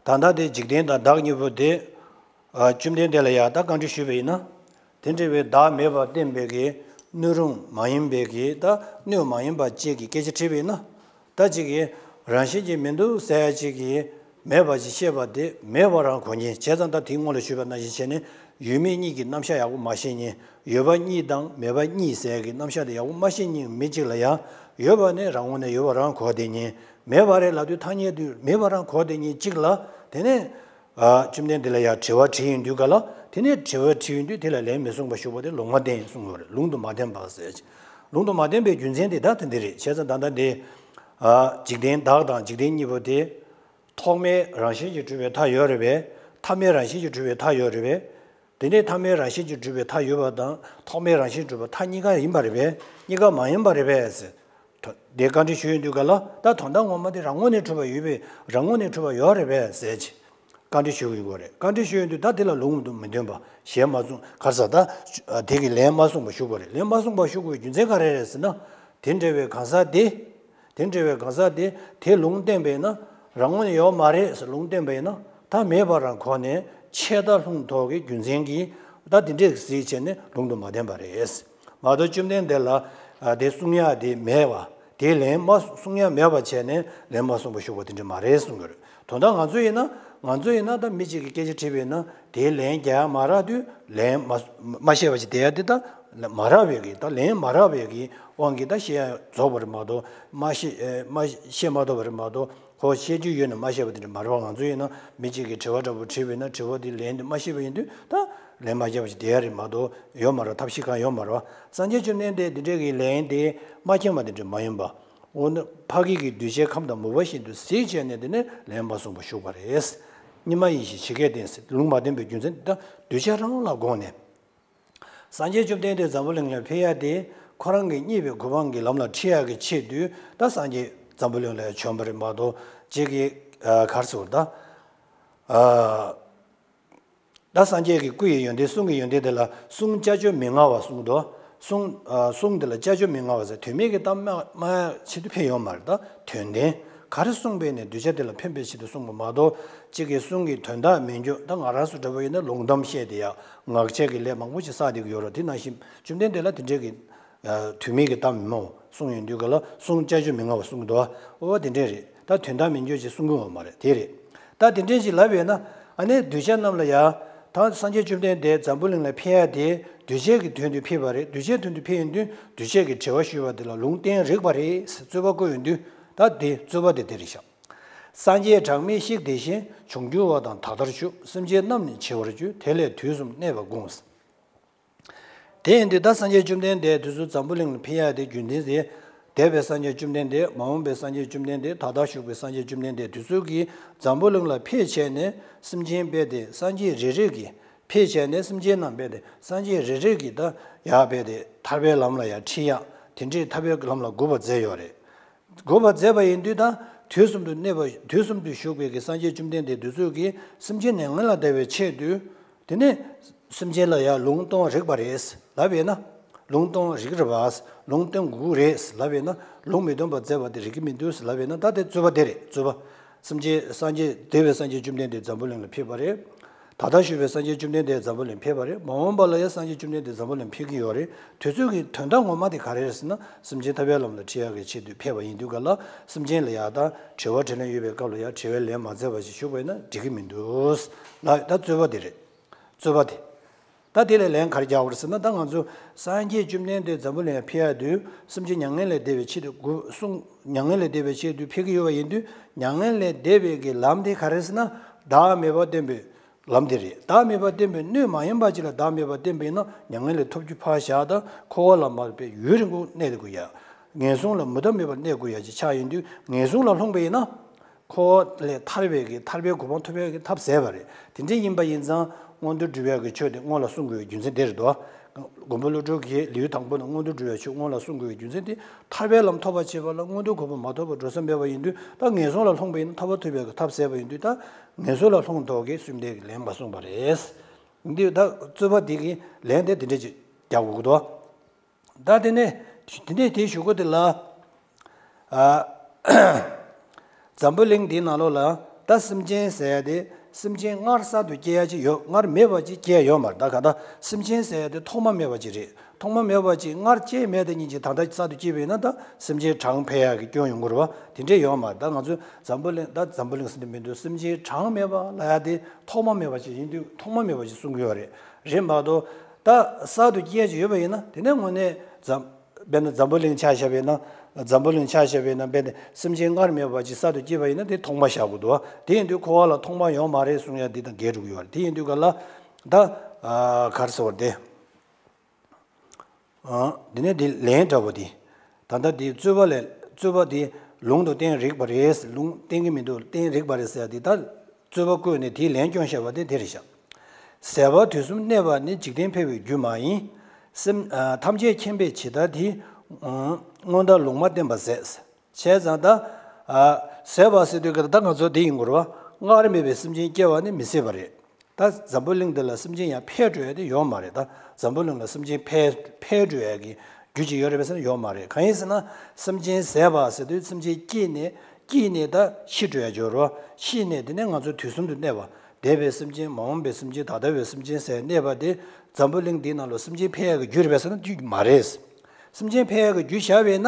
ད་ལྟ་དེ་འཇིག་རྟེན་དང་བདག་གཉིས་པོ་དེ། ཨ། བཅོམ་ལྡན་འདས་ལ་ཡང་ད་བཀའ་འདྲི་ཞུས་པ་ཡིན་ན། དེ་འདྲ་བའི་བདག་མེད་པར་བསྟན་པའི་གི་སྣོད་རུང་མ་ཡིན་པའི་གི་ད་སྣོད་མ་ཡིན་པ་ཅིག་གི་སྐད་ཆ་དྲིས་པ་ཡིན་ན། ད་ཅིག་གི་རང་བཞིན་གྱིས་མི་འདུག་ཟེར་ཡ་ཅིག་གི་མེད་པ་ཅིག་བཤད་པ་དེ་མེད་པ་རང་གོ་མཁན། བྱས་ཙང་ད་དེའི་སྔོན་ལ་ཞུས་པ་ནང་བཞིན་བྱས་ནས་ ཡོད་མེད་གཉིས་ཀྱི་རྣམ་གཞག་ཡག་པོ་མ་ཤེས་མཁན། ཡོད་པ་གཉིས་དང་མེད་པ་གཉིས་ཟེར་གྱི་རྣམ་གཞག་དེ་ཡག་པོ་མ་ཤེས་མཁན་མི་གཅིག་ལ་ཡང་། ཡོད་པ་ནི་རང་ངོས་ནས་ཡོད་པ་རང་གོ་བསྡད་མཁན། མེད་པ་རེད་ལབ་དུས་ཐ་སྙད་དུ་མེད་པ་རང་གོ་བསྡད་མཁན་གཅིག་ལ། དེ་ནས་ཨ་བཅོམ་ལྡན་འདས་ལ་ཡང་དྲི་བ་དྲིས་ཡོང་དུས་ག་ལ། དེ་ནས་དྲི་བ་དྲིས་ཡོང་དུས་དེ་ལ་ལན་མི་གསུངས་པ་ཞུགས་པ་དེ་ལུང་མ་བསྟན་གསུངས་ཡོད་རེད། ལུང་དུ་མ་བསྟན་པ་ཟེར། ལུང་དུ་མ་བསྟན་པའི་རྒྱུ་མཚན་དེ་ད་དེ་འདི་རེད། བྱས་ཙང་ད་ལྟ་འདི་ཨ་འཇིག་རྟེན་བདག་དང་འཇིག་རྟེན་གཉིས་པོ་དེ། ཐོག་མའི་རང་བཞིན་གྱིས་གྲུབ་པའི་མཐའ་ཡོད་རེད་པས། ཐ་མའི་རང་བཞིན་གྱིས་གྲུབ་པའི་མཐའ་ཡོད་རེད་པས། དེ་ནས་ཐ་མའི་རང་བཞིན་གྱིས་གྲུབ་པའི་མཐའ་ཡོད་པ་དང་ཐོག་མའི་རང་བཞིན་གྲུབ་པའི་མཐའ་གཉིས་ཀ་ཡིན་པ་རེད་པས། གཉིས་ཀ་མ་ཡིན་པ་རེད་པས་ཟེར། དོ་དེ་བཀའ་འདྲི་ཞུ་ཡོང་དུས་ག་ལ། ད་དོན་དག་ངོ་མ་དེ་རང་ངོས་ནས་གྲུབ་པ་ཡོད་པས། རང་ངོས་ནས་གྲུབ་པ་ཡོད་རེད་པས་ཟེར་གྱི་བཀའ་འདྲི་ཞུ་གི་ཡོད་རེད། བཀའ་འདྲི་ཞུ་ཡོང་དུས་ད་དེ་ལ་ལུང་དུ་མི་འདོན་པ་ཞེས་མ་གསུངས། ག་རེ་ཟེར། ད་དེ་གི་ལན་མ་གསུངས་པ་ཞུགས་པ་རེད། ལན་མ་གསུངས་པ་ཞུགས་པའི་རྒྱུ་མཚན་ག་རེ་རེད་ཟེར་ན། དེ་འདྲ་བའི་གང་ཟག་དེ། དེ་འདྲ་བའི་གང་ཟག་དེ་དེ་ལུང་བསྟན་པས་ན། རང་ངོས་ནས་ཡོད་མ་རེད་ཟེར་ལུང་བསྟན་པས་ན། ད་མེད་པ་རང་གོ་ནས་ཆད་ལྟ་ལྷུང་ཐོག་གི་རྒྱུ་མཚན་གྱིས། ད་དེ་འདྲས་གཟིགས་བྱས་ནས་ལུང་དུ་མ་བསྟན་པ་རེད། མ་གཏོགས་བཅོམ་ལྡན་འདས་ལ་ཨ་དེ་གསུང་ཡག་དེ་མེད་པ། དེ་ལན་མ་གསུང་ཡག་མེད་པ་བྱས་ནས་ལན་མ་གསུངས་པ་ཞུགས་པ་དེ་འདྲ་མ་རེད་གསུང་གི་རེད། དོན་དག་ང་ཚོ་ཡིན་ན། ང་ཚོ་ཡིན་ན་ད་མི་གཅིག་གིས་སྐད་ཆ་དྲིས་པ་ཡིན་ན། དེའི་ལན་རྒྱག་མ་རག་དུས་ལན་མ་མ་ཤེས་པ་ཞིག་བསྡད་ཡ་དེ། ད་མ་རག་པའི་གི། ད་ལན་མ་རག་པའི་གི་དབང་གིས་ད་བཤད་ཡ་རྫོགས་པ་རེད་མ་གཏོགས། མ་བཤད་ཨེ་མ་བཤད་མ་ཐུབ་པ་རེད་མ་གཏོགས། ཁོ་བཤད་རྒྱུ་ཡོད་ན་མ་བཤད་པ་དེ་འདྲ་མ་རེད་པ། ང་ཚོ་ཡིན་ན་མི་གཅིག་གིས་དྲི་བ་འདྲ་པོ་དྲིས་པ་ཡིན་ན། དྲི་བ་དེའི་ལན་དེ་མ་ཤེས་པ་ཡིན་དུས་ད་ལན་མ་རྒྱག་པ་ཞིག་བསྡད་ཡ་རེད་མ་གཏོགས། ཡོད་མ་རེད། ཐབས་ཤེས་གང་ཡོད་མ་རེད་པ། སངས་རྒྱས་བཅོམ་ལྡན་འདས་དེ་འདྲའི་གི་ལན་དེ་མ་མཁྱེན་པ་དེ་འདྲ་མ་ཡིན་པ། འོ་ན་ཕ་གི་གི་གདུལ་བྱའི་ཁམས་དང་མོས་པ་བཞིན་དུ་གཟིགས་བྱས་ནས་དེ་ནས་ལན་མ་གསུངས་པ་ཞུགས་པ་རེད། གཉིས་མ་ཡིན་ཞིང་ཇི་སྐད་བསྟན་ཟེར། ལུང་མ་བསྟན་པའི་རྒྱུ་མཚན་དེ་ད་གདུལ་བྱ་རང་ལ་དགོངས་ནས། སངས་རྒྱས་བཅོམ་ལྡན་འདས་འཛམ་བུ་གླིང་ལ་ཕེབས་ཡ་དེ་ཁོ་རང་གི་རྙེད་པའི་གོ་འཕང་གི་ལམ་ལ་ཁྲིད་ཡག་གི་ཆེད་དུ་ད་སངས་རྒྱས་འཛམ་བུ་གླིང་ལ་བྱོན་པ་རེད་མ་གཏོགས། གཅིག་གིས་ཨ་ག་རེ་ཟེར་ད། ཨ། ད་སངས་རྒྱས་ཀྱི་སྐུ་ཡི་ཡོན་ཏན། གསུང་གི་ཡོན་ཏན་དེ་ལ་གསུང་ཅ་ཅོ་མི་མངའ་བ་གསུངས་འདུག། གསུང་ཨ་གསུང་དེ་ལ་ཅ་ཅོ་མི་མངའ་བ་ཟེར། དོན་མེད་ཀྱི་གཏམ་སྨྲ་སྨྲ་ཡ་ཆེད་དུ་ཕེབས་ཡོད་མ་རེད། ད་དོན་ལྡན་ག་རེ་གསུངས་པས་ནས་གདུལ་བྱ་དེ་ལ་ཕན་པའི་ཆེད་དུ་གསུངས་པ་མ་གཏོགས། གཅིག་གི་གསུང་གི་དོན་དག་མེད་རྒྱུ། ད་ང་རང་ཚོ་འདྲ་པོ་ཡིན་ན་ལུང་གཏམ་བཤད་དེ་ཡ་ངག་བཅད་ཀྱི་ལས་མང་པོ་ཞིག་བསགས་བསྡད་ཀྱི་ཡོད་རེད། དེ་ནང་བཞིན་བཅོམ་ལྡན་འདས་ལ་དེ་འདྲའི་གི་ཨ་དོན་མེད་ཀྱི་གཏམ་མང་པོ་གསུངས་ཡོང་དུས་ག་ལ། གསུང་ཅ་ཅོ་མི་མངའ་བ་གསུངས་འདུག། འོ་དེ་འདྲས་རེད། ད་དོན་དག་མེད་རྒྱུ་ཅིག་གསུང་གི་ཡོད་མ་རེད། དེ་རེད། ད་དེ་འདྲས་ཅིག་ལབ་ཡོད་ན། ཨ་ནི་གདུལ་བྱ་རྣམས་ལ་ཡ། ད་སངས་རྒྱས་བཅོམ་ལྡན་འདས་འཛམ་བུ་གླིང་ལ་ཕེབས་ཡ་དེ་གདུལ་བྱའི་གི་དོན་དུ་ཕེབས་པ་རེད། གདུལ་བྱའི་དོན་དུ་ཕེབས་ཡོང་དུས་གདུལ་བྱའི་གི་དྲི་བ་ཞུས་པ་དེ་ལ་ལུང་བསྟན་རིགས་པ་རེད་ཟེར་རྩོད་པ་བཀོད་ཡོང་དུས། ད་དེ་རྩོད་པ་དེ་དེ་རེད་ཤག། སངས་རྒྱས་གྲངས་མེད་གཤེགས་དེ་བཞིན། བྱུང་འགྱུར་བ་དང་ད་ལྟར་བཞུགས། སེམས་ཅན་རྣམས་ནི་འཆི་བར་འགྱུར། དེ་ལས་དུས་གསུམ་གནས་པར་དགོངས། དེ་ཡིན་དུས་ད་སངས་རྒྱས་བཅོམ་ལྡན་འདས་དེ་ཚོ་འཛམ་བུ་གླིང་ལ་ཕེབས་ཡག་དེ་རྒྱུ་མཚན་དེ། འདས་པའི་སངས་རྒྱས་བཅོམ་ལྡན་འདས། མ་འོངས་པའི་སངས་རྒྱས་བཅོམ་ལྡན་འདས། ད་ལྟ་བཞུགས་པའི་སངས་རྒྱས་བཅོམ་ལྡན་འདས་དེ་ཚོ་གིས་འཛམ་བུ་གླིང་ལ་ཕེབས་བྱས་ནས་སེམས་ཅན་རྦད་དེ། སངས་རྒྱས་རེ་རེ་གིས་ཕེབས་བྱས་ནས་སེམས་ཅན་རྣམས་རྦད་དེ། སངས་རྒྱས་རེ་རེ་གིས་ད་ཡག་རྦད་དེ་ཐར་པའི་ལམ་ལ་ཡ་ཁྲིད་ཡག། དེ་འདྲའི་ཐར་པའི་ལམ་ལ་འགོད་པ་མཛད་ཡོད་རེད། འགོད་པ་མཛད་པ་ཡིན་དུས་ད་དུས་གསུམ་དུ་གནས་པ། དུས་གསུམ་དུ་བཞུགས་པའི་གི་སངས་རྒྱས་བཅོམ་ལྡན་འདས་དེ་ཚོ་གིས་སེམས་ཅན་མྱ་ངན་ལས་འདའ་བའི་ཆེད་དུ། དེ་ནས་སེམས་ཅན་ལ་ཡང་ལུང་སྟོན་རིགས་པ་རེད་ལབ་ཡོད་ན། ལུང་སྟོན་རིགས་རེད་པ། ལུང་སྟོན་དགོས་རེད་ལབ་ཡོད་ན། ལུང་མི་སྟོན་པ་མཛད་པ་དེ་རིགས་ཀྱི་མི་འདུག་ལབ་ཡོད་ན། ད་དེ་རྩོད་པ་དེ་རེད། རྩོད་པ། སེམས་ཅན་སངས་རྒྱས། འདས་པའི་སངས་རྒྱས་བཅོམ་ལྡན་འདས་འཛམ་བུ་གླིང་ལ་ཕེབས་པ་རེད། ད་ལྟ་བཞུགས་པའི་སངས་རྒྱས་བཅོམ་ལྡན་འདས་འཛམ་བུ་གླིང་ཕེབས་པ་རེད། མ་འོངས་པ་ལ་ཡང་སངས་རྒྱས་བཅོམ་ལྡན་འདས་འཛམ་བུ་གླིང་ཕེབས་ཀྱི་ཡོད་རེད། དེ་ཚོ་གི་དོན་དག་ངོ་མ་དེ་ག་རེ་རེད་ཟེར་ན། སེམས་ཅན་ཐར་པའི་ལམ་ལ་ཁྲིད་ཡག་གི་ཆེད་དུ་ཕེབས་པ་ཡིན་དུས་ག་ལ། སེམས་ཅན་ལ་ཡག་དང་དྲི་བ་དྲིས་ལན་ཡོད་པའི་སྐབས་ལ་ཡང་དྲི་བའི་ལན་མ་མཛད་པ་ཞིག་ཞུགས་པ་ཡིན་ན་འགྲིག་གི་མི་འདུག་ལ། ད་རྩོད་པ་དེ་རེད། རྩོད་པ་དེ། ད་དེ་ལ་ལན་ག་རེ་རྒྱག་དགོས་རེད་ཟེར་ན། ད་ང་ཚོ་སངས་རྒྱས་བཅོམ་ལྡན་འདས་འཛམ་བུ་གླིང་ཕེབས་ཡག་དུས་སེམས་ཅན་མྱ་ངན་ལས་འདས་པའི་ཆེད་དུ་དགོས་གསུངས། མྱ་ངན་ལས་འདས་པའི་ཆེད་དུ་ཕེབས་ཀྱི་ཡོད་པ་ཡིན་དུས། མྱ་ངན་ལས་འདས་པའི་གི་ལམ་དེ་ག་རེ་ཟེར་ན། བདག་མེད་པ་སྟོན་པའི་ལམ་དེ་རེད། བདག་མེད་པ་སྟོན་པའི་སྣོད་མ་ཡིན་པ་ཅིག་ལ་བདག་མེད་པ་སྟོན་པ་ཡིན་ན། མྱ་ངན་ལས་ཐོབ་རྒྱུ་ཕར་བཞག། ད་འཁོར་བ་ལ་མ་ལུས་པའི་ཡུན་རིང་པོ་གནས་དགོས་ཡ། ངན་སོང་ལ་མུ་མཐའ་མེད་པར་གནས་དགོས་ཡ་ཅིག་ཆགས་ཡོང་དུས། ངན་སོང་ལ་ལྷུང་པ་ཡིན་ན། འཁོར་བ་ལས་ཐར་བའི་གི་ཐར་པའི་གོ་འཕང་ཐོབ་ཡག་གི་ཐབས་ཟད་པ་རེད། དེ་འདྲ་ཡིན་པ་ཡིན་ཙང་མངོན་མཐོ་སྒྲུབ་ཡག་གི་ཆོས་དེ་སྔོན་ལ་གསུང་དགོས་པའི་རྒྱུ་མཚན་དེ་རེད་དོ། མགོན་པོ་ཀླུ་སྒྲུབ་ཀྱིས་ལེའུ་དང་པོ་ནས་མངོན་མཐོ་སྒྲུབ་ཡག་ཆོས་སྔོན་ལ་གསུང་དགོས་པའི་རྒྱུ་མཚན་དེ། ཐར་པའི་ལམ་ཐོབ་པར་བྱེད་པ་ལ་མངོན་མཐོའི་གོ་འཕང་མ་ཐོབ་པར་འགྲོ་ས་མེད་པ་ཡིན་དུས། ད་ངན་སོང་ལ་ལྷུང་པ་ཡིན་ན་ཐར་པ་ཐོབ་ཡག་གི་ཐབས་ཟད་པ་ཡིན་དུས། ད་ངན་སོང་ལ་ལྷུང་ཐོག་གི་གསོལ་འདེབས་ཀྱི་ལན་མ་གསུངས་པ་རེད། འདི་ད་རྩོད་པ་འདི་གི་ལན་དེ་འདི་འདྲ་ཅིག་རྒྱག་དགོས་ཀྱི་འདུག། ད་དེ་ནས་དེ་ནས་དེའི་གཞུག་གུ་དེ་ལ། ཨ། འཛམ་བུ་གླིང་འདིའི་ནང་ལོགས་ལ་ད་སེམས་ཅན་ཟེར་ཡ་དེ། སེམས་ཅན་སྔར་གསར་དུ་སྐྱེ་ཡ་ཅིག་ཡོད། སྔར་མེད་པ་ཅིག་སྐྱེ་ཡ་ཡོད་མ་རེད། ད་ག་ད་སེམས་ཅན་ཟེར་ཡ་དེ་ཐོག་མ་མེད་པ་ཅིག་རེད། ཐོག་མ་མེད་པ་ཅིག་སྔར་སྐྱེས་མེད་དེ་ཉིད་ཅིག་ད་ལྟ་གསར་དུ་སྐྱེས་པ་ཡིན་ན་ད་སེམས་ཅན་གྲངས་འཕེལ་ཡག་གི་སྐྱོན་ཡོང་གི་རེད་བ། དེ་འདྲས་ཡོད་མ་རེད། ད་ང་ཚོས་འཛམ་བུ་གླིང་ད་འཛམ་བུ་གླིང་ཟེར་དུས་མི་འདུག་སེམས་ཅན་གྲངས་མེད་པ་ལབ་ཡག་དེ་ཐོག་མ་མེད་པ་ཅིག་ཡིན་དུས་ཐོག་མ་མེད་པ་ཅིག་གསུང་གི་ཡོད་རེད། རེད་མ་གཏོགས་ད་གསར་དུ་སྐྱེས་ཅིག་ཡོད་པ་ཡིན་ན་དེ་ནས་དངོས་གནས་འཛམ། དཔེར་ན་འཛམ་བུ་གླིང་ཆ་བཞག་པ་ཡིན་ན། འཛམ་བུ་གླིང་ཆ་བཞག་པ་ཡིན་ན་དཔེར་ན་སེམས་ཅན་སྔར་མེད་པ་ཅིག་གསར་དུ་སྐྱེས་པ་ཡིན་ན་དེ་ཐོག་མ་བཞག་དགོས་འདུག་དེ་ཡིན་དུས་འཁོར་བ་ལ་ཐོག་མ་ཡོད་མ་རེད་གསུང་ཡག་འདི་དང་འགལ་འགྲོ་གི་ཡོད་རེད། དེ་ཡིན་དུས་ག་ལ་ད་ག་རེ་ཟེར་བ་རེད་དེ། འདི་ནས་འདི་ལན་འདྲ་པོ་འདི། ད་ལྟ་འདི་རྩོད་པ་ལས་རྩོད་པ་འདི་ལུང་དུ་བསྟན་རིགས་པ་རེད། ལུང་བསྟན་གྱི་མི་འདུག་བསྟན་རིགས་པ་རེད་ཟེར་ཡག་འདི་ད། རྩོད་པ་བཀོད་ནས་དེའི་ལན་སྐྱོན་བཤད་པ་དེ་འདི་རེད་བཞག་ཟད་པ་དུས་གསུམ་གནས་པ་ནི། འཇིག་རྟེན་འཕེལ་བའི་རྒྱུ་མ་ཡིན། སེམས་ཐམས་ཅད་མཁྱེན་པས་ཇི་ལྟར་དེ། སྔོན་བརྡ་ལུང་མ་བསྟན་པ་ཟད། བྱས་ཙང་ད། ཟད་པ་ཟེར་དུས་ཀ་ད་ང་ཚོ་འདི་ཡིན་དགོས་རེད་བ། སྔར་མེད་པའི་སེམས་ཅན་སྐྱེ་བ་ནི་མི་སྲིད་པ་རེད། ད་འཛམ་བུ་གླིང་འདི་ལ་སེམས་ཅན་ཡང་འཕེལ་འགྲོ་ཡག་དེ་ཡོད་མ་རེད། ད་འཛམ་བུ་གླིང་ལ་སེམས་ཅན་འཕེལ་འཕེལ་འགྲོ་ཡག་གི་རྒྱུ་ཅིག་ཡོད་རེད་པས་ཟེར་ན་ཡོད་མ་རེད། གང་ཡིན་ཟེར་ན་སེམས་ཅན་ཟད་པ་ཟེར་དུས་སེམས་ཅན་སྐྱེས་ནས་སྐྱེས་ནས་ད་ཤི་འགྲོ་ཡག་འབྱོར་རོ། ཤི་ནས་དེ་ནས་ང་ཚོ་དུས་གསུམ་དུ་གནས་པ། འདས་པའི་སེམས་ཅན་མ་འོངས་པའི་སེམས་ཅན་ད་ལྟ་བའི་སེམས་ཅན་ཟེར་གནས་པ་དེ་འཛམ་བུ་གླིང་འདིའི་ནང་ལ་སེམས་ཅན་འཕེལ་ཡག་གི་རྒྱུ་རེད་པས་ཟེར་ན་དེ་མ་རེད། སེམས་ཅན་འཕེལ་ཡག་གི་རྒྱུ་བཞག་པས་ན་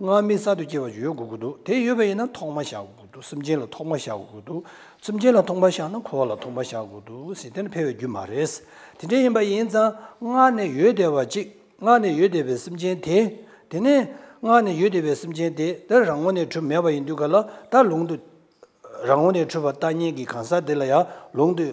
སྔར་མེད་གསར་དུ་སྐྱེ་བ་ཅིག་ཡོད་དགོས་ཀྱི་འདུག་དེ་ཡོད་པ་ཡིན་ན་ཐོག་མ་བཞག་དགོས་ཀྱི་འདུག་སེམས་ཅན་ལ་ཐོག་མ་བཞག་དགོས་ཀྱི་འདུག་སེམས་ཅན་ལ་ཐོག་མ་བཞག་ན་འཁོར་བ་ལ་ཐོག་མ་བཞག་དགོས་འདུག་ཟེར་དེ་ནི་འཕེལ་བའི་རྒྱུ་མ་རེད། དེ་འདྲ་ཡིན་པ་ཡིན་ཙང་སྔར་ནས་ཡོད་བསྡད་པ་ཅིག་སྔར་ནས་ཡོད་བསྡད་པའི་སེམས་ཅན་དེ། དེ་ནས་སྔར་ནས་ཡོད་བསྡད་པའི་སེམས་ཅན་དེ་ད་རང་ངོས་ནས་གྲུབ་མེད་པ་ཡིན་དུས་ག་ལ་ད་ལུང་དུ། རང་ངོས་ནས་གྲུབ་པ་ལྟ་ཉིད་ཀྱི་གང་ཟག་དེ་ལ་ཡང་ལུང་དུ་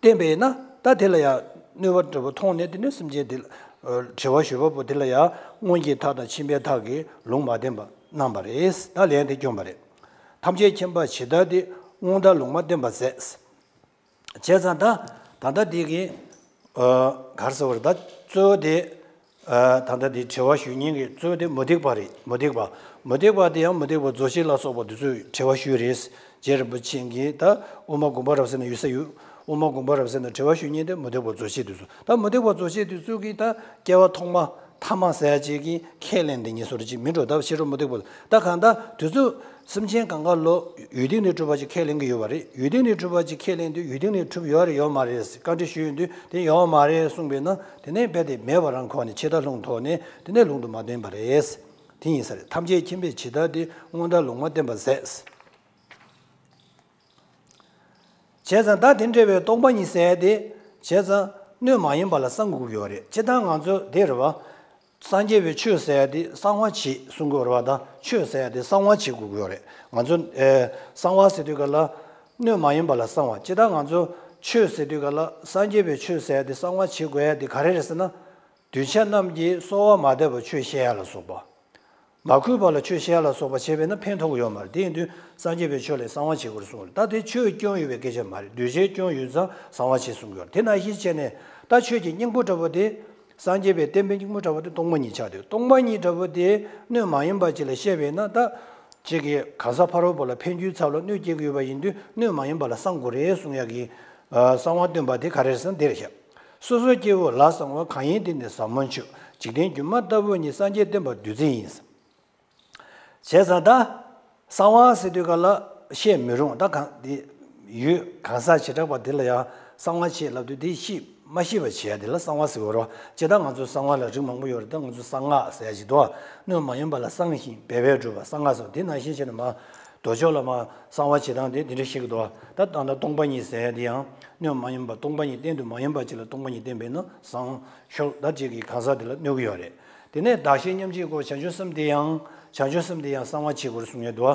བསྟན་པས་ན་ད་དེ་ལ་ཡང་གནོད་པ་འདྲ་པོ་མཐོང་ནས་དེ་ནས་སེམས་ཅན་དེ་ལ་དྲི་བ་ཞུས་པ་པོ་དེ་ལ་ཡང་སྔོན་གྱི་མཐའ་དང་ཕྱི་མའི་མཐའ་གྱིས་ལུང་མ་བསྟན་པ་གནང་བ་རེད། ད་ལན་དེ་སྐྱོན་པ་རེད། ཐམས་ཅད་མཁྱེན་པ་ཇི་ལྟར་དེ། སྔོན་བརྡ་ལུང་མ་བསྟན་པ་ཟད། བྱས་ཙང་ད་ད་ལྟ་འདི་གི་ག་རེ་ཟེར་བ་རེད། ད་གཙོ་བོ་དེ་ད་ལྟ་འདི་དྲི་བ་ཞུ་མཁན་གྱི་གཙོ་བོ་དེ་མུ་སྟེགས་པ་རེད། མུ་སྟེགས་པ། མུ་སྟེགས་པ་དེ་ཡང་མུ་སྟེགས་པ་རྫོགས་བྱེད་ལ་སོགས་པ་འདི་ཚོས་དྲི་བ་ཞུས་རེད། རྗེ་རིན་པོ་ཆེ་གིས་ད་དབུ་མ་དགོངས་པ་རབ་གསལ་ན་ཡོད་ས་ཡོད། དབུ་མ་དགོངས་པ་རབ་གསལ་ན་དྲི་བ་ཞུ་མཁན་དེ་མུ་སྟེགས་པ་རྫོགས་བྱེད་དེ་ཚོ། ད་མུ་སྟེགས་པ་རྫོགས་བྱེད་དེ་ཚོ་གིས་ད་སྐྱེ་བ་ཐོག་མ་ཐ་མ་ཟེར་ཡ་ཅིག་གི་ཁས་ལེན་དེ་ངེས་སོ་རེ་ཅིག་མི་འགྲོ། ད་ཕྱི་རོལ་མུ་སྟེགས་པ་ད་གང་ལྟར་དུས་ཚོད། སེམས་ཅན་གང་ག་ལོ་ཡུལ་སྟེང་ནས་གྲུབ་པ་ཅིག་ཁས་ལེན་གྱི་ཡོད་པ་རེད། ཡུལ་སྟེང་ནས་གྲུབ་པ་ཅིག་ཁས་ལེན་དུས་ཡུལ་སྟེང་ནས་གྲུབ་ཡོད་རེད་ཡོད་མ་རེད་བཀའ་འདྲི་ཞུས་ཡོང་དུས་དེ་ཡོད་མ་རེད་གསུངས་པས་ན་དེ་ནས་རྦད་དེ་མེད་པ་རང་ཁོ་ནས་ཆད་ལྟ་ལྷུང་ཐོག་ནས་དེ་ནས་ལུང་དུ་མ་བསྟན་པ་རེད། དེ་ཡིན་ས་རེད། ཐམས་ཅད་མཁྱེན་པས་ཇི་ལྟར་དེ། སྔོན་བརྡ་ལུང་མ་བསྟན་པ་ཟད། བྱས་ཙང་ད་དེ་འདྲ་བའི་སྟོང་པ་ཉིད་ཟེར་ཡ་དེ་བྱས་ཙང་སྣོད་མ་ཡིན་པ་ལ་བསམ་དགོས་ཀྱི་ཡོད་རེད། སྤྱིར་བཏང་ང་ཚོ་དེ་རེད་བ། སངས་རྒྱས་པའི་ཆོས་ཟེར་ཡ་དེ་གསང་བ་བྱེད་གསུང་གི་ཡོད་རེད་བ། ད་ཆོས་ཟེར་ཡ་དེ་གསང་བ་བྱེད་དགོས་ཀྱི་ཡོད་རེད། ང་ཚོ་ཨེ་གསང་བ་ཟེར་དུས་ག་ལ་སྣོད་མ་ཡིན་པ་ལ་གསང་བ། སྤྱིར་བཏང་ང་ཚོ་ཆོས་ཟེར་དུས་ག་ལ་སངས་རྒྱས་པའི་ཆོས་ཟེར་ཡ་དེ་གསང་བ་བྱེད་དགོས་ཡ་དེ་ག་རེ་རེད་ཟེར་ན། གདུལ་བྱ་རྣམས་ཀྱིས་གསོལ་བ་མ་འདེབས་པར་ཆོས་བཤད་ཡ་ལ་སོགས་པ། མ་གུས་པ་ལ་ཆོས་བཤད་ཡ་ལ་སོགས་པ་བྱས་པས་ན་ཕན་ཐོགས་ཀྱི་ཡོད་མ་རེད། དེ་ཡིན་དུས་སངས་རྒྱས་པའི་ཆོས་ལ་གསང་བ་བྱེད་དགོས་གསུངས་པ་རེད། ད་དེ་ཆོས་སྐྱོན་ཡོད་པའི་སྐད་ཆ་མ་རེད། གདུལ་བྱའི་སྐྱོན་ཡོད་ཙང་གསང་བ་བྱེད་གསུངས་ཀྱི་ཡོད་རེད། དེ་ནང་བཞིན་བྱས་ནས་ད་ཆོས་ཀྱི་སྙིང་པོ་འདྲ་པོ་དེ། སངས་རྒྱས་པའི་བསྟན་པའི་སྙིང་པོ་འདྲ་པོ་དེ་སྟོང་པ་ཉིད་ཆགས་འདུག་སྟོང་པ་ཉིད་འདྲ་པོ་དེ་སྣོད་མ་ཡིན་པ་ཅིག་ལ་བཤད་པས་ན་ད། ཅིག་གིས་གང་ཟག་ཕ་རོལ་པོ་ལ་ཕན་རྒྱུའི་ཚབ་ལ་གནོད་སྐྱེལ་གྱི་ཡོད་པ་ཡིན་དུས་སྣོད་མ་ཡིན་པ་ལ་བསམ་དགོས་རེད་གསུང་ཡག་གི། ཨ་གསང་བ་སྟོན་པ་དེ་ག་རེ་རེད་ཟེར་ན་འདི་རེད་ཤག་སོ་སོ་སྐྱེ་བོ་ལ་གསང་བ་གང་ཡིན་དེ་ནི་ཟབ་མོ་ཆོས། འཇིག་རྟེན་སྒྱུ་མ་ལྟ་བུ་ཉིད། སངས་རྒྱས་བསྟན་པ་བདུད་རྩི་ཡིན། བྱས་ཙང་ད། གསང་བ་ཟེར་དུས་ག་ལ་བཤད་མི་རུང་། ད་གང་དེ་ཡུལ་གང་ཟག་བྱེ་བྲག་པ་དེ་ལ་ཡང་གསང་བ་བྱེད་ལབ་དུས་དེ་ཤེས་མ་ཤེས་པ་བྱེད་ཡ་དེ་ལ་གསང་བ་ཟེར་བ་རེད་བ། ཇི་ལྟར་ང་ཚོ་གསང་བ་ལ་རིགས་མང་པོ་ཡོད་རེད། ད་ང་ཚོ་གསང་སྔགས་ཟེར་ཡ་ཞིག་འདུག་སྣོད་མ་ཡིན་པ་ལ་གསང་ཞིང་སྦས་པས་སྒྲུབ་པ་གསང་སྔགས་སོགས། དེ་ནང་བཞིན་བྱས་ནས་མ། མདོ་ཕྱོགས་ལ་མ་གསང་བ་བྱེད་སྟངས་དེ་དེ་འདྲ་ཞིག་འདུག་ད་ད་ལྟ་སྟོང་པ་ཉིད་ཟེར་ཡ་དེ་ཡང་སྣོད་མ་ཡིན་པ། སྟོང་པ་ཉིད་གཏན་དུ་མ་ཡིན་པ་ཅིག་ལ་སྟོང་པ་ཉིད་བསྟན་པས་ན་གསང་ཤོག་ད་ཅིག་གི་གང་ཟག་དེ་ལ་གནོད་ཀྱི་ཡོད་རེད། དེ་ནས་བདག་གཞན་མཉམ་བརྗེའི་སྒོ། བྱང་ཆུབ་སེམས་དེ་ཡང་། བྱང་ཆུབ་སེམས་དེ་ཡང་གསང་བ་བྱེད་དགོས་གསུང་ཡོད་དོ།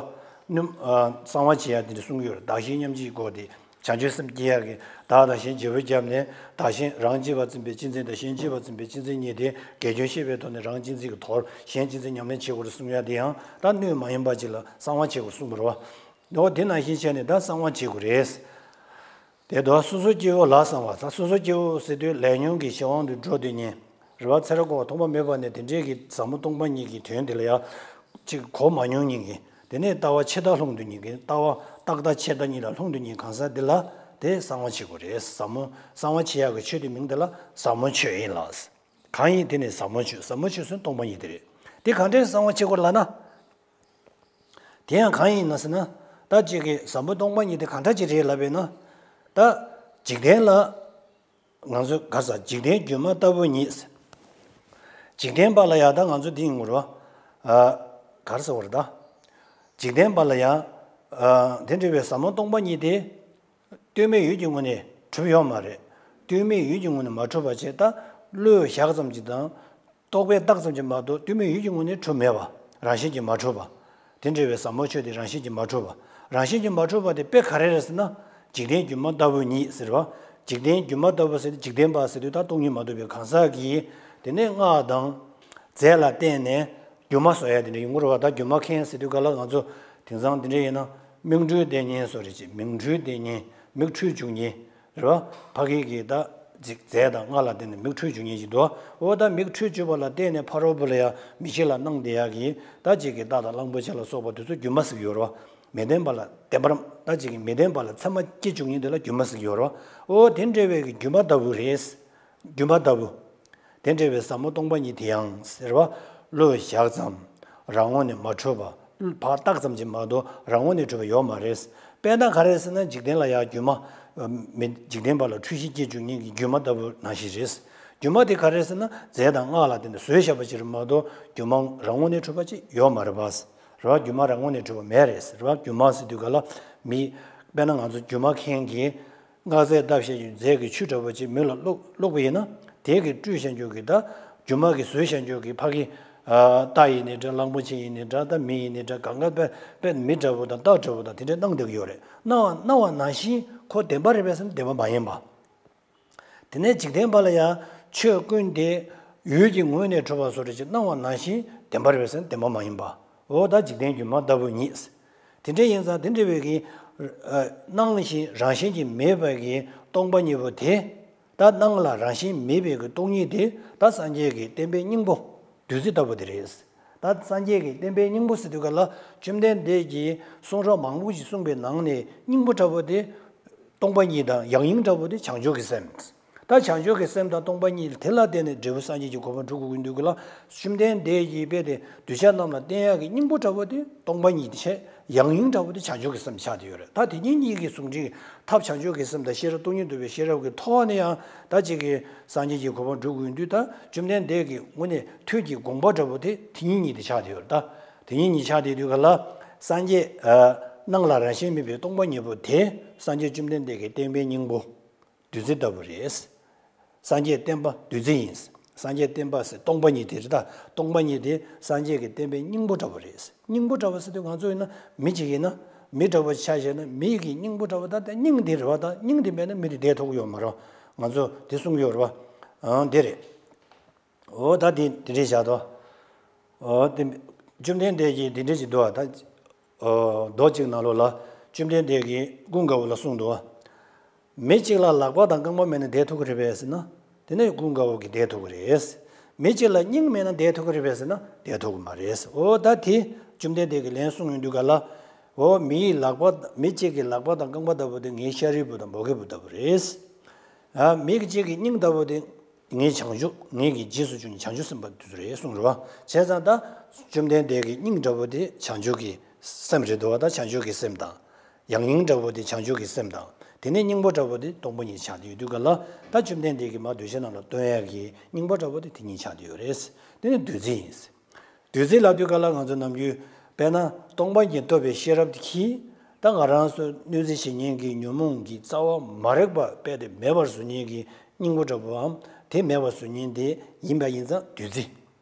སྣོད་ཨ་གསང་བ་བྱེད་ཡ་དེ་འདྲ་གསུང་གི་ཡོད་རེད། བདག་གཞན་མཉམ་བརྗེའི་སྒོ་དེ། བྱང་ཆུབ་སེམས་སྐྱེ་ཡ་གི་བདག་དང་གཞན་བརྗེ་པོ་བརྒྱབ་ནས་བདག་གཞན་རང་གཅེས་པར་འཛིན་པའི་གཅེས་འཛིན་དང་གཞན་གཅེས་པར་འཛིན་པའི་གཅེས་འཛིན་གཉིས་དེ་དགེ་སྐྱོན་ཤེས་པའི་ཐོག་ནས་རང་གཅེས་འཛིན་གྱི་དོར་གཞན་གཅེས་འཛིན་ཉམས་ལེན་བྱེད་དགོས་རེད་གསུང་ཡ་དེ་ཡང་ད་སྣོད་མ་ཡིན་པ་ཅིག་ལ་གསང་བ་བྱེད་དགོས་རེད་གསུངས་པ་རེད་བ། འོ་དེ་ནང་བཞིན་བྱས་ནས་ད་གསང་བ་བྱེད་དགོས་རེད། དེ་དོ་སོ་སོ་སྐྱེ་བོ་ལ་གསང་བ། ད་སོ་སོ་སྐྱེ་བོ་ཟེར་དུས་ལས་ཉོན་གྱི་གཞན་དབང་དུ་འགྲོ་དུས་ཉིད་རེད་བ། ཚེ་རབས་འཁོར་བ་ཐོག་མ་མེད་པ་ནས་དེ་འདྲའི་གི་ཟབ་མོ་སྟོང་པ་ཉིད་ཀྱི་དོན་དེ་ལ་ཡང་ཅིག་གོ་མ་མྱོང་ཉིད་ཀྱི་དེ་ནས་ལྟ་བ་ཆད་ལྟ་ལྷུང་དུས་ཉིད་ཀྱི་ལྟ་བ་རྟག་ལྟ་ཆད་ལྟ་གཉིས་ལ་ལྷུང་དུས་ཉིད་གང་ཟག་འདི་ལ་དེ་གསང་བ་བྱེད་དགོས་རེད། ཟབ་མོ་གསང་བ་བྱེད་ཡག་གི་ཆོས་དེ་མིང་དེ་ལ་ཟབ་མོ་ཆོས་ཡིན་ལ། གང་ཡིན་དེ་ནི་ཟབ་མོ་ཆོས། ཟབ་མོ་ཆོས་ཟེར་སྟོང་པ་ཉིད་དེ་རེད། དེ་གང་འདྲའི་གསང་བ་བྱེད་དགོས་ལབ་ན། དེ་ཡང་གང་ཡིན་ན་ཟེར་ན། ད་ཅིག་གི་ཟབ་མོ་སྟོང་པ་ཉིད་དེ་གང་འདྲ་ཅིག་རེད་ལབ་པས་ན། ད་འཇིག་རྟེན་ལ་ང་ཚོས་ག་ས་འཇིག་རྟེན་སྒྱུ་མ་ལྟ་བུ་ཉིད། འཇིག་རྟེན་པ་ལ་ཡང་ད་ང་ཚོ་འདི་ཡིན་དགོས་རེད་བ། ཨ། ག་རེ་ཟེར་བ་རེད་ད། འཇིག་རྟེན་པ་ལ་ཡང་། ཨ། དེ་འདྲ་བའི་ཟབ་མོ་སྟོང་པ་ཉིད་དེ། ལྟོས་མེད་ཡུལ་གྱི་ངོས་ནས་གྲུབ་ཡོད་མ་རེད། ལྟོས་མེད་ཡུལ་གྱི་ངོས་ནས་མ་གྲུབ་པ་བྱས་ད། བློས་བཞག་ཙམ་གྱིས་དང་། རྟོག་པས་བཏགས་ཙམ་གྱིས་མ་གཏོགས་ལྟོས་མེད་ཡུལ་གྱི་ངོས་ནས་གྲུབ་མེད་པ། རང་བཞིན་གྱིས་མ་གྲུབ་པ། དེ་འདྲ་བའི་ཟབ་མོ་ཆོས་དེ་རང་བཞིན་གྱིས་མ་གྲུབ་པ། རང་བཞིན་གྱིས་མ་གྲུབ་པ་དེ་དཔེ་ག་རེ་རེད་ཟེར་ན། འཇིག་རྟེན་སྒྱུ་མ་ལྟ་བུ་ཉིད་ཟེར་བ། འཇིག་རྟེན་སྒྱུ་མ་ལྟ་བུ་ཟེར་ཏེ་འཇིག་རྟེན་པ་ཟེར་དུས་ད་སྟོང་ཉིད་མ་གྲུབ་པའི་གང་ཟག་གིས། དེ་ནས་སྔགས་དང་། རྫས་ལ་བརྟེན་ནས་སྒྱུ་མ་བཟོ་ཡ་དེ་འདྲ་ཡིན་དགོས་རེད་བ། ད་སྒྱུ་མ་མཁན་ཟེར་དུས་ག་ལ་ང་ཚོ་དེང་སང་དེ་འདྲ་ཡིན་ན། མིག་འཕྲུལ་ལྟས་མཁན་བཟོ་རེད་ཅེས། མིག་འཕྲུལ་ལྟས་མཁན། མིག་འཕྲུལ་འཇུག་མཁན། རེད་བ། ཕ་གི་གི་ད་ཅིག་རྫས་དང་སྔགས་ལ་བརྟེན་ནས་མིག་འཕྲུལ་འཇུག་མཁན་ཞིག་འདུག་འོ་ད་མིག་འཕྲུལ་འཇུག་པ་ལ་བརྟེན་ནས་ཕ་རོལ་པོ་ལ་ཡང་མི་ཤེས་ལ་སྣང་བསྡད་ཡག་གི་ད་ཅིག་གི་རྟ་དང་གླང་པོ་ཆེ་ལ་སོགས་པ་དེ་ཚོ་སྒྱུ་མ་ཟེར་གྱི་ཡོད་རེད་བ། མི་ལྡན་པ་ལ་བདེན་པར་ད་ཅིག་གི་མི་ལྡན་པ་ལ་མཚན་མ་སྐྱེ་བཅུག་མཁན་དེ་ལ་སྒྱུ་མ་ཟེར་གྱི་ཡོད་རེད་བ། འོ་དེ་འདྲ་བའི་གི་སྒྱུ་མ་ལྟ་བུ་རེད། སྒྱུ་མ་ལྟ་བུ། དེ་འདྲ་བའི་ཟབ་མོ་སྟོང་པ་ཉིད་དེ་ཡང་ཟེར་བ། བློས་བཞག་ཙམ། རང་ངོས་ནས་མ་གྲུབ་པ། ཕར་བཏགས་ཙམ་གྱིས་མ་གཏོགས་རང་ངོས་ནས་གྲུབ་པ་ཡོད་མ་རེད། དཔེར་ན་ག་རེ་ཟེར་ན་འཇིག་རྟེན་ལ་ཡང་སྒྱུ་མ། མི་འཇིག་རྟེན་པ་ལ་འཁྲུལ་གཞི་སྐྱེ་བཅུག་མཁན་གྱི་སྒྱུ་མ་ལྟ་བུ་ནང་བཞིན་རེད། སྒྱུ་མ་དེ་ག་རེ་ཟེར་ན་རྫས་དང་སྔགས་ལ་བརྟེན་ནས་བཟོས་བཞག་པ་ཅིག་རེད་མ་གཏོགས་སྒྱུ་མ་རང་ངོས་ནས་གྲུབ་པ་ཅིག་ཡོད་མ་རེད་པ། རེད་བ། སྒྱུ་མ་རང་ངོས་ནས་གྲུབ་པ་མེད་རེད། རེད་བ། སྒྱུ་མ་ཟེར་དུས་ག་ལ་མི། དཔེར་ན་ང་ཚོ་སྒྱུ་མ་མཁན་གྱིས། སྔགས་རྫས་བཏབ་བཞག་རྒྱུ་རྫས་ཀྱི་ཆུ་འདྲ་པོ་ཅིག་མེ་ལ་བླུགས་བླུགས་པ་ཡིན་ན། དེ་གིས་བཀྲུས་བཞག་རྒྱུ་གི་ད། སྒྱུ་མ་གིས་བཟོས་བཞག་རྒྱུ་གི་ཕ་གི། ཨ། རྟ་ཡིན་ནའི་འདྲ། གླང་པོ་ཆེ་ཡིན་ནའི་འདྲ། ད་མི་ཡིན་ནའི་འདྲ། གང་ག་དཔེ་དཔེ་མི་འདྲ་པོ་དང་རྟ་འདྲ་པོ་དང་དེ་འདྲ་སྣང་བསྡད་ཀྱི་ཡོད་རེད། སྣང་བ་སྣང་བ་ནང་བཞིན་ཁོ་བདེན་པ་རེད་པས་ཟེར་ན་བདེན་པ་མ་ཡིན་པ། དེ་ནས་འཇིག་རྟེན་པ་ལ་ཡང་ཆོས་ཀུན་དེ་ཡུལ་གྱི་ངོས་ནས་གྲུབ་པ་བཟོ་འདྲ་ཅིག་སྣང་བ་ནང་བཞིན་བདེན་པ་རེད་པས་ཟེར་ན་བདེན་པ་མ་ཡིན་པ། འོ་ད་འཇིག་རྟེན་སྒྱུ་མ་ལྟ་བུ་ཉིད། དེ་འདྲ་ཡིན་ཙང་དེ་འདྲ་བའི་གི། ཨ། སྣང་བཞིན་རང་བཞིན་གྱིས་མེད་པའི་གི་སྟོང་པ་ཉིད་པོ་དེ། ད་སྣང་ལ་རང་བཞིན་མེད་པའི་གི་སྟོང་ཉིད་དེ་ད་སངས་རྒྱས་ཀྱི་བསྟན་པའི་སྙིང་པོ། བདུད་རྩི་ལྟ་བུ་དེ་རེད། ད་སངས་རྒྱས་ཀྱི་བསྟན་པའི་སྙིང་པོ་ཟེར་དུས་ག་ལ་བཅོམ་ལྡན་འདས་ཀྱིས་གསུང་རབ་མང་པོ་ཞིག་གསུངས་པའི་ནང་ནས་སྙིང་པོ་འདྲ་པོ་དེ། སྟོང་པ་ཉིད་དང་ཡང་སྙིང་འདྲ་པོ་དེ་བྱང་ཆུབ་ཀྱི་སེམས། ད་བྱང་ཆུབ་ཀྱི་སེམས་དང་སྟོང་པ་ཉིད་དེ་ལ་བརྟེན་ནས་འབྲས་བུ་སངས་རྒྱས་ཀྱི་གོ་འཕང་སྒྲུབ་དགོས་ཀྱི་འདུག་གི་ལ། བཅོམ་ལྡན་འདས་ཀྱིས་དཔེ་དེ་གདུལ་བྱ་རྣམས་ལ་བསྟན་ཡག་གི་སྙིང་པོ་འདྲ་པོ་དེ་སྟོང་པ་ཉིད་བྱས། ཡང་སྙིང་འདྲ་པོ་དེ་བྱང་ཆུབ་ཀྱི་སེམས་ཆགས་བསྡད་ཡོད་རེད། ད་དེ་གཉིས་གཉིས་ཀྱི་ཟུང་འབྲེལ་ཐབས་བྱང་ཆུབ་ཀྱི་སེམས་དང་ཤེས་རབ་སྟོང་ཉིད་རྟོགས་པའི་ཤེས་རབ་ཀྱི་ཐོག་ནས་ཡང་ད་ཅིག་གི་སངས་རྒྱས་ཀྱི་གོ་འཕང་སྒྲུབ་དགོས་ཀྱི་འདུག་ད་བཅོམ་ལྡན་འདས་ཀྱི་ངོས་ནས་ཐུགས་ཀྱི་དགོངས་པ་འདྲ་པོ་དེ་དེ་གཉིས་གཉིས་དེ་ཆགས་བསྡད་ཡོད་རེད། ད་དེ་གཉིས་གཉིས་ཆགས་བསྡད་དུས་ག་ལ་སངས་རྒྱས། ཨ། སྣང་ལ་རང་བཞིན་མེད་པའི་སྟོང་པ་ཉིད་པོ་དེ་སངས་རྒྱས་བཅོམ་ལྡན་འདས་ཀྱི་བསྟན་པའི་སྙིང་པོ། བདུད་རྩི་ལྟ་བུ་རེད། སངས་རྒྱས་བསྟན་པ་བདུད་རྩི་ཡིན། སངས་རྒྱས་བསྟན་པ་ཟེར་སྟོང་པ་ཉིད་དེ་རེད་ད། སྟོང་པ་ཉིད་དེ་སངས་རྒྱས་ཀྱི་བསྟན་པའི་སྙིང་པོ་འདྲ་བོ་རེད། སྙིང་པོ་འདྲ་བོ་ཟེར་དུས་ང་ཚོ་ཡིན་ན་མི་གཅིག་ཡིན་ན་མི་འདྲ་བོ་ཆ་བཞག་ན་མི་གི་སྙིང་པོ་འདྲ་བོ་ད་ལྟ་སྙིང་དེ་རེད་བ། ད་སྙིང་དེ་མེད་ན་མི་དེ་བསྡད་ཐུབ་ཀྱི་ཡོད་མ་རེད། ང་ཚོ་དེ་གསུང་གི་ཡོད་རེད་བ། ཨང་། དེ་རེད། འོ་ད་དེ་དེ་འདྲས་བཞག་དོ། འོ་དེ་བཅོམ་ལྡན་འདས་ཀྱིས་དེ་འདྲས་ཅིག་འདུག་བ། ད་འོ་མདོ་གཅིག་ནང་ལོགས་ལ་བཅོམ་ལྡན་འདས་ཀྱིས་ཀུན་དགའ་བོ་ལ་གསུངས་འདུག་བ། མི་གཅིག་ལ་ལག་པ་དང་རྐང་པ་མེད་ན་བསྡད་ཐུབ་ཀྱི་རེད་པས་ཟེར་ན། དེ་ནས་ཀུན་དགའ་བོ་གིས་བསྡད་ཐུབ་ཀྱི་རེད། མི་གཅིག་ལ་སྙིང་མེད་ན་བསྡད་ཐུབ་ཀྱི་རེད་པས་ཟེར་ན་བསྡད་ཐུབ་ཀྱི་མ་རེད། འོ་ད་དེ་བཅོམ་ལྡན་འདས་ཀྱིས་ལན་གསུངས་ཡོང་དུས་ག་ལ། འོ་མི་ཡི་ལག་པ། མི་གཅིག་གི་ལག་པ་དང་རྐང་པ་ལྟ་བུ་དེ་ངའི་ཤཱ་རིའི་བུ་དང་བོ་དགེ་བུ་ལྟ་བུ་རེད། ཨ། མི་གཅིག་གི་སྙིང་ལྟ་བུ་དེ། ངའི་བྱང་ཆུབ། ངེད་ཀྱི་རྗེས་སུ་འཇུག་མཁན་བྱང་ཆུབ་སེམས་དཔའ་དེ་ཚོ་རེད་གསུངས་རེད་བ། བྱས་ཙང་ད་བཅོམ་ལྡན་འདས་ཀྱི་སྙིང་འདྲ་པོ་དེ་བྱང་ཆུབ་ཀྱི་སེམས་རེད་འདུག་བ། ད་བྱང་ཆུབ་ཀྱི་སེམས་དང་། ཡང་སྙིང་འདྲ་པོ་དེ་བྱང་ཆུབ་ཀྱི་སེམས་དང་། དེ་ནས་སྙིང་པོ་འདྲ་པོ་དེ་སྟོང་པ་ཉིད་ཆགས་བསྡད་ཡོད་དུས་ག་ལ། ད་བཅོམ་ལྡན་འདས་ཀྱིས་མར་གདུལ་བྱ་རྣམས་ལ་སྟོན་ཡག་གི་སྙིང་པོ་འདྲ་པོ་དེ་དེ་ཉིད་ཆགས་བསྡད་ཡོད་རེད། དེ་ནི་བདུད་རྩི་ཡིན། བདུད་རྩི་ལབ་དུས་ག་ལ་ང་ཚོ་ནམ་རྒྱུན་དཔེར་ན་སྟོང་པ་ཉིད་རྟོགས་པའི་ཤེས་རབ་དེ་གིས་ད་ང་རང་ཚོ་གནོད་འཚེ་བྱེད་མཁན་གྱི་ཉོན་མོངས་ཀྱི་རྩ་བ་མ་རིག་པ་དཔེ་དེ་མེད་པར་བཟོ་མཁན་གྱི་སྙིང་པོ་འདྲ་པོའམ་དེ་མེད་པར་བཟོ་མཁན་དེ་ཡིན་པ་ཡིན་ཙང་བདུད་རྩི།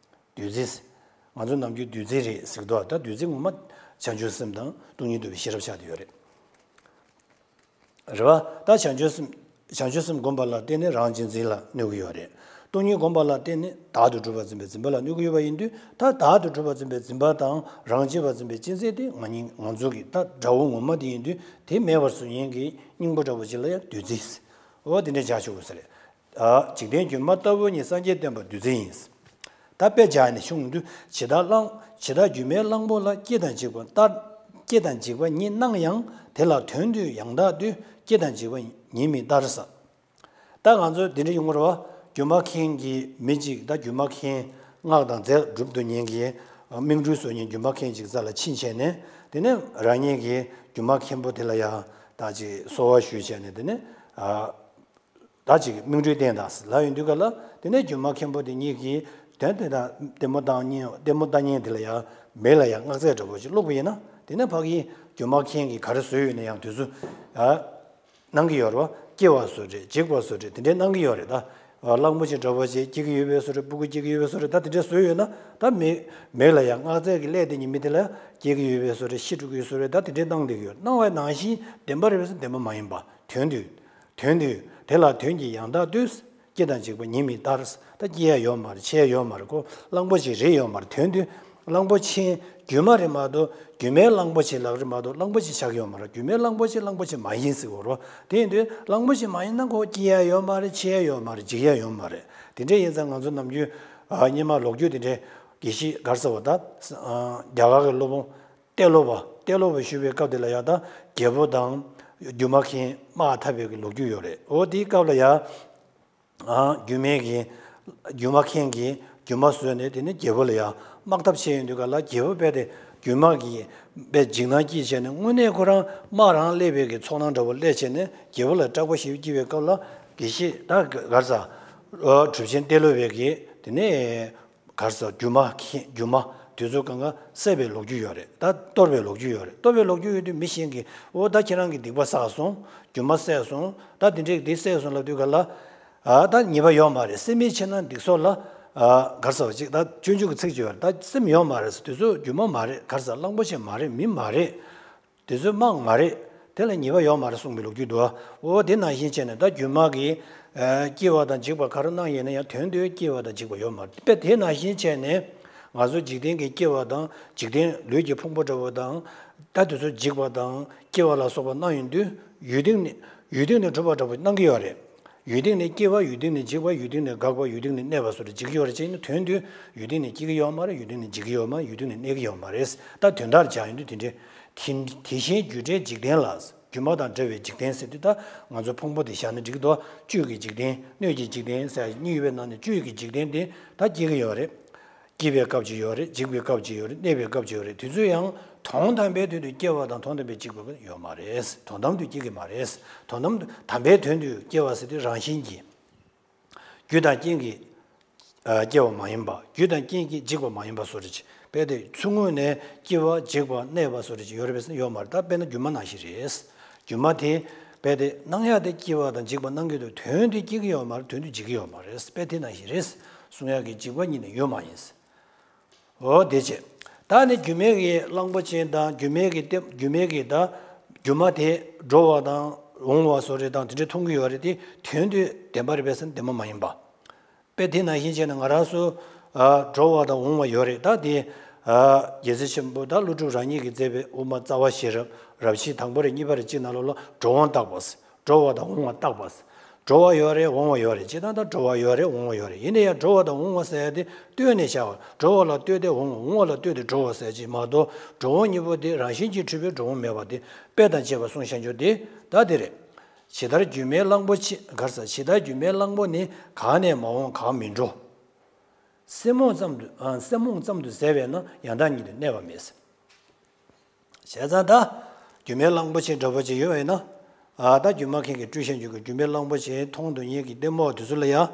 བདུད་རྩི། ང་ཚོ་ནམ་རྒྱུན་བདུད་རྩི་རེད་ཟེར་གི་འདུག་ད་བདུད་རྩི་ངོ་མ་བྱང་ཆུབ་སེམས་དང་སྟོང་ཉིད་རྟོགས་པའི་ཤེས་རབ་ཆགས་བསྡད་ཡོད་རེད། རེད་བ། ད་བྱང་ཆུབ་སེམས། བྱང་ཆུབ་སེམས་བསྒོམ་པ་ལ་བརྟེན་ནས་རང་གཅེས་འཛིན་ལ་གནོད་ཀྱི་ཡོད་རེད། སྟོང་ཉིད་བསྒོམ་པ་ལ་བརྟེན་ནས་བདག་ཏུ་གྲུབ་པར་འཛིན་པའི་འཛིན་པ་ལ་གནོད་ཀྱི་ཡོད་པ་ཡིན་དུས། ད་བདག་ཏུ་གྲུབ་པར་འཛིན་པའི་འཛིན་པ་དང་རང་གཅེས་པར་འཛིན་པའི་གཅེས་འཛིན་དེ་ང་གཉིས་ང་ཚོ་གི་ད་དགྲ་བོ་ངོ་མ་དེ་ཡིན་དུས། དེ་མེད་པར་བཟོ་མཁན་གྱི་སྙིང་པོ་འདྲ་བོ་ཅིག་ལ་ཡང་བདུད་རྩི། འོ་དེ་འདྲ་བྱ་ཆོག་གི་ཟེར། ཨ། འཇིག་རྟེན་སྒྱུ་མ་ལྟ་བུ་ཉིད་སངས་རྒྱས་བསྟན་པ་བདུད་རྩི་ཡིན། ད་དཔེ་བྱས་ནས་ཤོང་དུས། ཇི་ལྟར་གླང་། ཇི་ལྟར་སྒྱུ་མའི་གླང་པོ་ལ། སྐྱེ་དང་འཇིག་པ་ལྟར། སྐྱེ་དང་འཇིག་པ་ཉིད་སྣང་ཡང་། དེ་ལ་དོན་དུ་ཡང་དག་ལྟོས། སྐྱེ་དང་འཇིག་པ་ཉིད་མིན་ལྟར་ཟེར། ད་ང་ཚོ་འདི་འདྲ་ཡོང་གི་རེད་བ། སྒྱུ་མ་མཁན་གྱི་མི་གཅིག་ད་སྒྱུ་མ་མཁན། སྔགས་དང་རྫས་སྒྲུབ་ཐུབ་མཁན་གྱི་མིག་འཕྲུལ་བཟོ་མཁན་སྒྱུ་མ་མཁན་གཅིག་རྩ་ལ་ཕྱིན་བྱས་ནས། དེ་ནས་རང་ཉིད་ཀྱིས་སྒྱུ་མ་མཁན་པོ་དེ་ལ་ཡང་ད་ཅིག་གསོལ་བ་ཞུས་བྱས་ནས། དེ་ནས། ཨ། ད་ཅིག་མིག་འཕྲུལ་བསྟན་དང་ཟེར་ལབ་ཡོང་དུས་ག་ལ། དེ་ནས་སྒྱུ་མ་མཁན་པོ་དེ་ཉིད་ཀྱིས་ དོན་དེ་དང་ལྟད་མོ་ལྟ་མཁན་ལྟད་མོ་ལྟ་མཁན་དེ་ལ་ཡང་མིག་ལ་ཡང་སྔགས་ཚད་འདྲ་པོ་ཞིག་བླུགས་པ་ཡིན་ན། དེ་ནས་ཕ་གིའི་སྒྱུ་མ་མཁན་གྱིས་ག་རེ་བཟོས་ཡོད་ན་ཡང་དུས་ཚོད་ཨ་གནང་གི་ཡོད་རེད་པ། སྐྱེ་བ་བཟོ་རེད། འཇིག་པ་བཟོ་རེད། དེ་འདྲས་གནང་གི་ཡོད་རེད་ད། གླང་པོ་ཆེ་འདྲ་པོ་ཞིག་སྐྱེ་གི་ཡོད་པའི་བཟོ་རེད། སྤུ་གུ་སྐྱེ་གི་ཡོད་པའི་བཟོ་རེད། ད་དེ་འདྲས་བཟོས་ཡོད་ན་ད་མིག་མིག་ལ་ཡང་སྔགས་ཚད་ཀྱི་ཀླད་དེ་ཉི་མ་དེ་ལ་སྐྱེ་གི་ཡོད་པའི་བཟོ་རེད། ཤི་འགྲོ་གི་ཡོད་བཟོ་རེད། ད་དེ་འདྲས་གནང་བསྡད་ཀྱི་ཡོད། གནང་བའི་ནང་བཞིན་བདེན་པ་རེད་པས་སམ་བདེན་པ་མ་ཡིན་པ། དོན་དུ་དོན་དུ་དེ་ལ་དོན་གྱི་ཡང་དག་ལྟོས། སྐྱེ་དང་འཇིག་པ་ཉིད་མི་ལྟར། ད་སྐྱེ་ཡ་ཡོད་མ་རེད། འཆི་ཡ་ཡོད་མ་རེད། ཁོ་གླང་པོ་ཆེ་རེད་ཡོད་མ་རེད། དོན་དུ་གླང་པོ་ཆེ་སྒྱུ་མ་རེད་མ་གཏོགས། སྒྱུ་མའི་གླང་པོ་ཆེ་ལགས་རེད་མ་གཏོགས། གླང་པོ་ཆེ་ཆགས་ཡོད་མ་རེད། སྒྱུ་མའི་གླང་པོ་ཆེ་གླང་པོ་ཆེ་མ་ཡིན་ཟེར་གོ་རོ། དེ་ཡིན་དུས་གླང་པོ་ཆེ་མ་ཡིན་ན་ཁོ་སྐྱེ་ཡ་ཡོད་མ་རེད། འཆི་ཡ་ཡོད་མ་རེད། འཇིག་ཡ་ཡོད་མ་རེད། དེ་འདྲས་ཡིན་ཙང་ང་ཚོ་ནམ་རྒྱུན་ཨ་སྔོན་མ་ལོ་རྒྱུས་དེ་འདྲས་དགེ་བཤེས་ག་རེ་ཟེར་བ་ད་ཨ་རྒྱ་གར་གྱི་སློབ་དཔོན་ཏེ་ལོ་པ། ཏེ་ལོ་པ་ཞུ་བའི་སྐབས་དེ་ལ་ཡ་ད་རྒྱལ་པོ་དང་སྒྱུ་མ་མཁན་དམག་འཐབ་པའི་གི་ལོ་རྒྱུས་ཡོད་རེད། འོ་དེའི་སྐབས་ལ་ཡ། ཨ་སྒྱུ་མའི་གི་སྒྱུ་མ་མཁན་གྱིས་སྒྱུ་མ་བཟོས་ནས་དེ་ནས་རྒྱལ་པོ་ལ་ཡང་དམག་འཐབ་བྱས་ཡོང་དུས་ག་ལ་རྒྱལ་པོ་རྦད་དེ་སྒྱུ་མ་གིས་རྦད་འཇིགས་སྣང་སྐྱེས་བྱས་ནས། དངོས་གནས་ཁོ་རང་དམག་རང་སླེབས་པའི་གི་ཚོར་སྣང་འདྲ་པོ་སླེབས་བྱས་ནས་རྒྱལ་པོ་ལ་སྐྲག་པ་ཞེ་པོ་སྐྱེས་པའི་སྐབས་ལ་དགེ་བཤེས་ད་ག་རེ་ཟ་གྲུབ་ཆེན་ཏེ་ལོ་པའི་གིས་དེ་ནས་ག་རེ་ཟ་སྒྱུ་མ་མཁན་སྒྱུ་མ་དེ་ཚོ་གང་ག་བསད་པའི་ལོ་རྒྱུས་ཡོད་རེད། ད་གཏོར་བའི་ལོ་རྒྱུས་ཡོད་རེད། གཏོར་བའི་ལོ་རྒྱུས་ཡོད་དུས་མི་གཞན་གྱིས་འོ་ད་ཁྱེད་རང་གིས་སྡིག་པ་བསགས་སོང་། སྒྱུ་མ་བསད་སོང་། ད་དེ་འདྲས་དེ་བསད་སོང་ལབ་དུས་ག་ལ། ཨ་ད་ཉེས་པ་ཡོད་མ་རེད། བསད་མི་བྱས་ན་སྡིག་སོགས་ལ་ཨ་ག་རེ་ཟ་བ་ཅིག་ད་སྤྱོད་འཇུག་གི་ཚིག་ཅིག་ཡོད་རེད། ད་སེམས་ཡོད་མ་རེད། དེ་ཚོ་སྒྱུ་མ་མ་རེད། ག་རེ་ཟ་གླང་པོ་ཆེ་མ་རེད། མི་མ་རེད། དེ་ཚོ་དམག་མ་རེད། དེ་ལ་ཉེས་པ་ཡོད་མ་རེད་གསུངས་པའི་ལོ་རྒྱུས་འདུག་འོ་དེ་ནང་བཞིན་བྱས་ནས་ད་སྒྱུ་མ་གིས་ཨ་སྐྱེ་བ་དང་འཇིག་པ་ག་རེ་གནང་ཡིན་ན་ཡང་དོན་དུ་སྐྱེ་བ་དང་འཇིག་པ་ཡོད་མ་རེད། དཔེ་དེ་ནང་བཞིན་བྱས་ནས་ང་ཚོ་འཇིག་རྟེན་གྱི་སྐྱེ་བ་དང་འཇིག་རྟེན་ལུས་ཀྱི་ཕུང་པོ་འདྲ་པོ་དང་། ད་དེ་ཚོ་འཇིག་པ་དང་སྐྱེ་བ་ལ་སོགས་པ་གནང་ཡོང་དུས་ཡུལ་སྟེང་ནས་ཡུལ་སྟེང་ནས་གྲུབ་པ་འདྲ་པོ་གནང་གི་ཡོད་རེད། ཡུལ་སྟེང་ནས་སྐྱེ་བ། ཡུལ་སྟེང་ནས་འཇིག་པ། ཡུལ་སྟེང་ནས་འགག་པ། ཡུལ་སྟེང་ནས་གནས་པ་སོགས་ལ་འཇིག་གི་ཡོད་རེད་ཅེ་ན། དོན་དུ་ཡུལ་སྟེང་ནས་སྐྱེ་གི་ཡོད་མ་རེད། ཡུལ་སྟེང་ནས་འཇིག་གི་ཡོད་མ་རེད། ཡུལ་སྟེང་ནས་གནས་ཀྱི་ཡོད་མ་རེད། ད་དོན་དག་སྦྱར་ཡོང་དུས་དེ་འདྲའི་དེ་དེ་བཞིན་རྒྱུ་འབྲས་འཇིག་རྟེན་ལ། སྒྱུ་མ་དང་བྲལ་བའི་འཇིག་རྟེན་ཟེར་དུས་ད་ང་ཚོ་ཕུང་པོ་དེ་བཞག་ན་འགྲིག་གི་འདུག་བཅུད་ཀྱི་འཇིག་རྟེན། སྣོད་ཀྱི་འཇིག་རྟེན་ཟེར་གཉིས་ཡོད་པའི་ནང་ནས་བཅུད་ཀྱི་འཇིག་རྟེན་དེ་ད་སྐྱེ་གི་ཡོད་རེད། སྐྱེ་བའི་སྐབས་ཅིག་ཡོད་རེད། འཇིག་པའི་སྐབས་ཅིག་ཡོད་རེད། གནས་པའི་སྐབས་ཅིག་ཡོད་རེད། དེ་ཚོ་ཡང་དོན་དམ་པའི་དོན་དུ་སྐྱེ་བ་དང་དོན་དམ་པའི་འཇིག་པ་ཡོད་མ་རེད། དོན་དམ་དུ་སྐྱེ་གི་མ་རེད། དོན་དམ་དུ་དམ་པའི་དོན་དུ་སྐྱེ་བ་ཟེར་དུས་རང་བཞིན་གྱིས། རྒྱུ་དང་རྐྱེན་གྱིས་ཨ་སྐྱེ་བ་མ་ཡིན་པ། རྒྱུ་དང་རྐྱེན་གྱིས་འཇིག་པ་མ་ཡིན་པ་བཟོ་འདྲ་ཅིག་རྦད་དེ་ཚུར་ངོས་ནས་སྐྱེ་བ་འཇིག་པ་གནས་པ་བཟོ་འདྲ་ཅིག་ཡོད་རེད་པས་ཟེར་ན་ཡོད་མ་རེད། ད་དཔེར་ན་སྒྱུ་མ་ནང་བཞིན་རེད། སྒྱུ་མ་དེ་རྦད་དེ་གནང་ཡ་དེ་སྐྱེ་བ་དང་འཇིག་པ་གནང་གི་འདུག་དོན་དེ་སྐྱེ་གི་ཡོད་མ་རེད། དོན་དེ་འཇིག་གི་ཡོད་མ་རེད། དཔེ་དེ་ནང་བཞིན་རེད། གསུང་ཡ་གི་འཇིག་པ་ཉིད་ནི་ཡོད་མ་ཡིན། འོ་དེ་བྱས། ད་ནི་སྒྱུ་མའི་གི་གླང་པོ་ཆེ་དང་སྒྱུ་མའི་གི་ལྟད་སྒྱུ་མའི་གི་ད་སྒྱུ་མ་དེ་འགྲོ་བ་དང་འོང་བ་བཟོ་འདྲ་དང་དེ་འདྲ་མཐོང་གི་ཡོད་རེད་དེ། དོན་དུ་བདེན་པ་རེད་པས་ཟེར་ན་བདེན་པ་མ་ཡིན་པ། དཔེ་དེ་ནང་བཞིན་བྱས་ན་ང་རང་ཚོ་ཨ་འགྲོ་བ་དང་འོང་བ་ཡོད་རེད། ད་དེ་ཨ་རྒྱལ་སྲས་ཆེན་པོ་ད་ཀླུ་སྒྲུབ་རང་ཉིད་ཀྱིས་མཛད་པའི་དབུ་མ་རྩ་བ་ཤེས་རབ་རབ་བྱེད་དང་པོ་རེ་གཉིས་པ་རེ་གཅིག་ནང་ལོགས་ལ་འགྲོ་འོང་བརྟག་པ། འགྲོ་བ་དང་འོང་བ་བརྟག་པ། འགྲོ་བ་ཡོད་རེད། འོང་བ་ཡོད་རེད། སྤྱིར་བཏང་ད་འགྲོ་བ་ཡོད་རེད། འོང་བ་ཡོད་རེད། ཡིན་ན་ཡང་འགྲོ་བ་དང་འོང་བ་ཟེར་ཡ་དེ་ལྟོས་ནས་བཞག་པ། འགྲོ་བ་ལ་ལྟོས་ཏེ་འོང་བ། འོང་བ་ལ་ལྟོས་ཏེ་འགྲོ་བ་ཟེར་ཅིག་མ་གཏོགས། འགྲོ་འོང་གཉིས་པོ་དེ་རང་བཞིན་གྱིས་འཁྲུལ་པས་འགྲོ་འོང་མེད་པ་དེ་དཔེ་དང་བཅས་པ་གསུངས་བཞག་རྒྱུ་དེ་ད་དེ་རེད། ཇི་ལྟར་སྒྱུ་མའི་གླང་པོ་ཆེ་ག་རེ་ཟ། ཇི་ལྟར་སྒྱུ་མའི་གླང་པོ་ནི། གང་ནས་མ་འོངས་གང་མི་འགྲོ། སེམས་རྨོངས་ཙམ་དུ་ཨ་སེམས་རྨོངས་ཙམ་དུ་ཟད་པས་ན་ཡང་དག་ཉིད་དུ་གནས་པ་མེད། བྱས་ཙང་ད་སྒྱུ་མའི་གླང་པོ་ཆེ་འདྲ་པོ་ཅིག་ཡོད་པ་ཡིན་ན། ཨ་ད་སྒྱུ་མ་མཁན་གྱིས་སྤྲུལ་བཞག་རྒྱུ་གི་སྒྱུ་མའི་གླང་པོ་ཆེ་མཐོང་དུ་ཉིད་ཀྱི་ལྟད་མོ་དེ་ཚོ་ལ་ཡང་།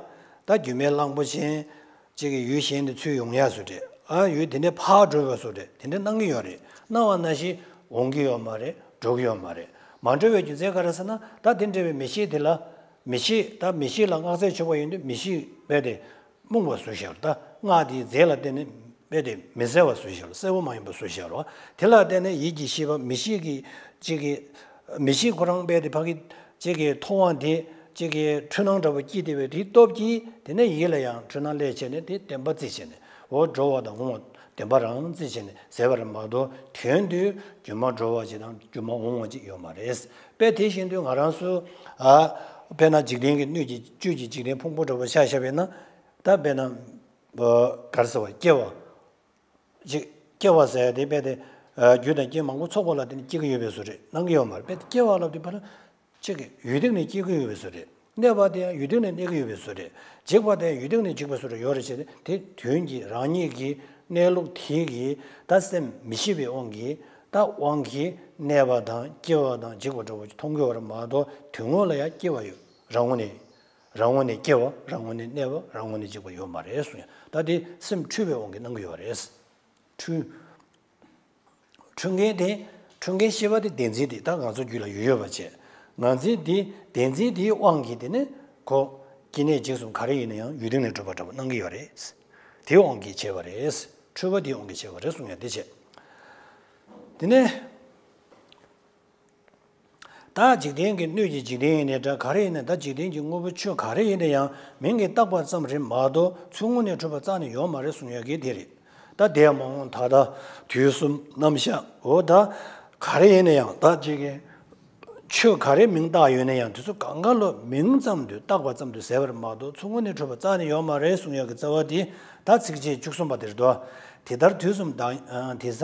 ད་སྒྱུ་མའི་གླང་པོ་ཆེ་གཅིག་གིས་ཡུལ་གཞན་དུ་ཚུར་ཡོང་ཡག་བཟོ་འདྲ། ཨ་ཡུལ་དེ་འདྲ་ཕར་འགྲོ་བའི་བཟོ་འདྲ་དེ་འདྲ་གནང་གི་ཡོད་རེད། གནང་བ་ནང་བཞིན་འོང་གི་ཡོད་མ་རེད། འགྲོ་གི་ཡོད་མ་རེད། མ་འགྲོ་བའི་རྒྱུ་མཚན་ག་རེ་ཟེར་ན། ད་དེ་འདྲ་བའི་མི་ཤེས་དེ་ལ། མི་ཤེས་ད་མི་ཤེས་ལ་སྔགས་ཚད་ཆོག་པ་ཡིན་དུས་མི་ཤེས་རྦད་དེ་རྨོངས་པ་བཟོས་བཞག་རེད། ད་སྔགས་དེའི་རྫས་ལ་བརྟེན་ནས་རྦད་དེ་མི་གསལ་བ་བཟོས་བཞག་རེད། གསལ་པོ་མ་ཡིན་པ་བཟོས་བཞག་རེད། དེ་ལ་བརྟེན་ནས་ཡིད་ཀྱི་ཤེས་པ་མི་ཤེས་ཀྱི་གཅིག་གི་མི་ཤེས་ཁོ་རང་རྦད་དེ་ཕ་གི་གཅིག་གི་ཐོབ་དབང་དེ་གཅིག་གི་འཁྲུལ་སྣང་འདྲ་པོ་སྐྱེས་བསྡད་པའི་དེའི་སྟོབས་ཀྱིས་དེ་ནས་ཡིད་ལ་ཡང་འཁྲུལ་སྣང་སླེབས་བྱས་ནས་དེ་བདེན་པ་རྩིས་བྱས་ནས། འོ་འགྲོ་བ་དང་འོང་བ་བདེན་པ་རང་རྩིས་བྱས་ནས་ཟད་པ་རེད་མ་གཏོགས། དོན་དུ་སྒྱུ་མ་འགྲོ་བ་ཅིག་དང་སྒྱུ་མ་འོང་བ་ཅིག་ཡོད་མ་རེད། དཔེ་དེ་བཞིན་དུ་ང་རང་ཚོ་ཨ་དཔེར་ན་འཇིག་རྟེན་གྱི་སྣོད་ཀྱི་བཅུད་ཀྱི་འཇིག་རྟེན་ཕུང་པོ་འདྲ་པོ་ཆ་བཞག་པ་ཡིན་ན། ད་དཔེར་ན་ཨ་ག་རེ་ཟེར་བ། སྐྱེ་བ་ཅིག་སྐྱེ་བ་ཟེར་ཡ་དེ་དཔེ་དེ་ཨ་རྒྱུ་དང་རྐྱེན་མང་པོ་ཚོགས་པ་ལ་བརྟེན་ནས་སྐྱེ་གི་ཡོད་པའི་བཟོ་འདྲ་གནང་གི་ཡོད་མ་རེད། དཔེ་དེ་སྐྱེ་བ་ལབ་དུས་ཕར་གཅིག་གི་ཡུལ་སྟེང་ནས་སྐྱེ་གི་ཡོད་པའི་བཟོ་འདྲ། གནས་པ་དེ་ཡང་ཡུལ་སྟེང་ནས་གནས་ཀྱི་ཡོད་པའི་བཟོ་འདྲ། འཇིག་པ་དེ་ཡང་ཡུལ་སྟེང་ནས་འཇིག་པའི་བཟོ་འདྲ་ཡོད་རེད་ཟེར་ཏེ། དེ་དོན་གྱིས་རང་ཉིད་ཀྱི་གནས་ལུགས་དེ་གིས་ད་སེམས་མི་ཤེས་པའི་དབང་གིས། ད་དབང་གིས་གནས་པ་དང་སྐྱེ་བ་དང་འཇིག་པ་འདྲ་པོ་ཅིག་མཐོང་གི་ཡོད་རེད་མ་གཏོགས། དོན་དངོས་ལ་ཡང་སྐྱེ་བ་ཡོད་རང་ངོས་ནས། རང་ངོས་ནས་སྐྱེ་བ། རང་ངོས་ནས་གནས་པ། རང་ངོས་ནས་འཇིག་པ་ཡོད་མ་རེད་གསུངས་ཡ། ད་དེ་སེམས་འཁྲུལ་པའི་དབང་གིས་སྣང་གི་ཡོད་རེད། འཁྲུལ། འཁྲུལ་མཁན་དེ། འཁྲུལ་མཁན་ཤེས་པ་དེ་བདེན་འཛིན་དེ་ད་ང་ཚོ་རྒྱུད་ལ་ཡོད་ཡོད་པ་བྱས། ང་ཚོའི་དེ་བདེན་འཛིན་དེའི་དབང་གིས་དེ་ནི་ཁོ་སྐྱེ་གནས་འཇིག་གསུམ་ག་རེ་ཡིན་ན་ཡང་ཡུལ་དུས་ནས་གྲུབ་པ་འདྲ་པོ་སྣང་གི་ཡོད་རེད། དེའི་དབང་གིས་བྱས་པ་རེད། འཁྲུལ་པ་དེའི་དབང་གིས་བྱས་པ་རེད་གསུངས་ཡ་དེ་བྱས། དེ་ནས། ད་འཇིག་རྟེན་གྱི་སྣོད་ཀྱི་འཇིག་རྟེན་ཡིན་ནའི་འདྲ། ག་རེ་ཡིན་ན། ད་འཇིག་རྟེན་གྱི་དངོས་པོ་ཆོས་ག་རེ་ཡིན་ན་ཡང་མིང་གིས་བཏགས་པ་ཙམ་རེད་མ་གཏོགས་ཚུར་ངོས་ནས་གྲུབ་པ་རྩ་ནས་ཡོད་མ་རེད་གསུང་ཡ་གི་དེ་རེད། ད་འདས་མ་འོངས་ད་ལྟ་དུས་གསུམ་རྣམ་གཞག་འོ་ད་ག་རེ་ཡིན་ན་ཡང་ད་ཅིག་གི་ཆོས་ག་རེ་མིང་བཏགས་ཡོད་ན་ཡང་དེ་ཚོ་གང་ག་ལོ་མིང་ཙམ་དུ་བཏགས་པ་ཙམ་དུ་ཟད་པ་རེད་མ་གཏོགས་ཚུར་ངོས་ནས་གྲུབ་པ་རྩ་ནས་ཡོད་མ་རེད་གསུང་ཡ་གི་རྩ་བ་དེ། ད་ཚིགས་བཅད་བཅུ་གསུམ་པ་དེ་རེད་དོ། དེ་ལྟར་དུས་གསུམ་བདག་དེ་ས་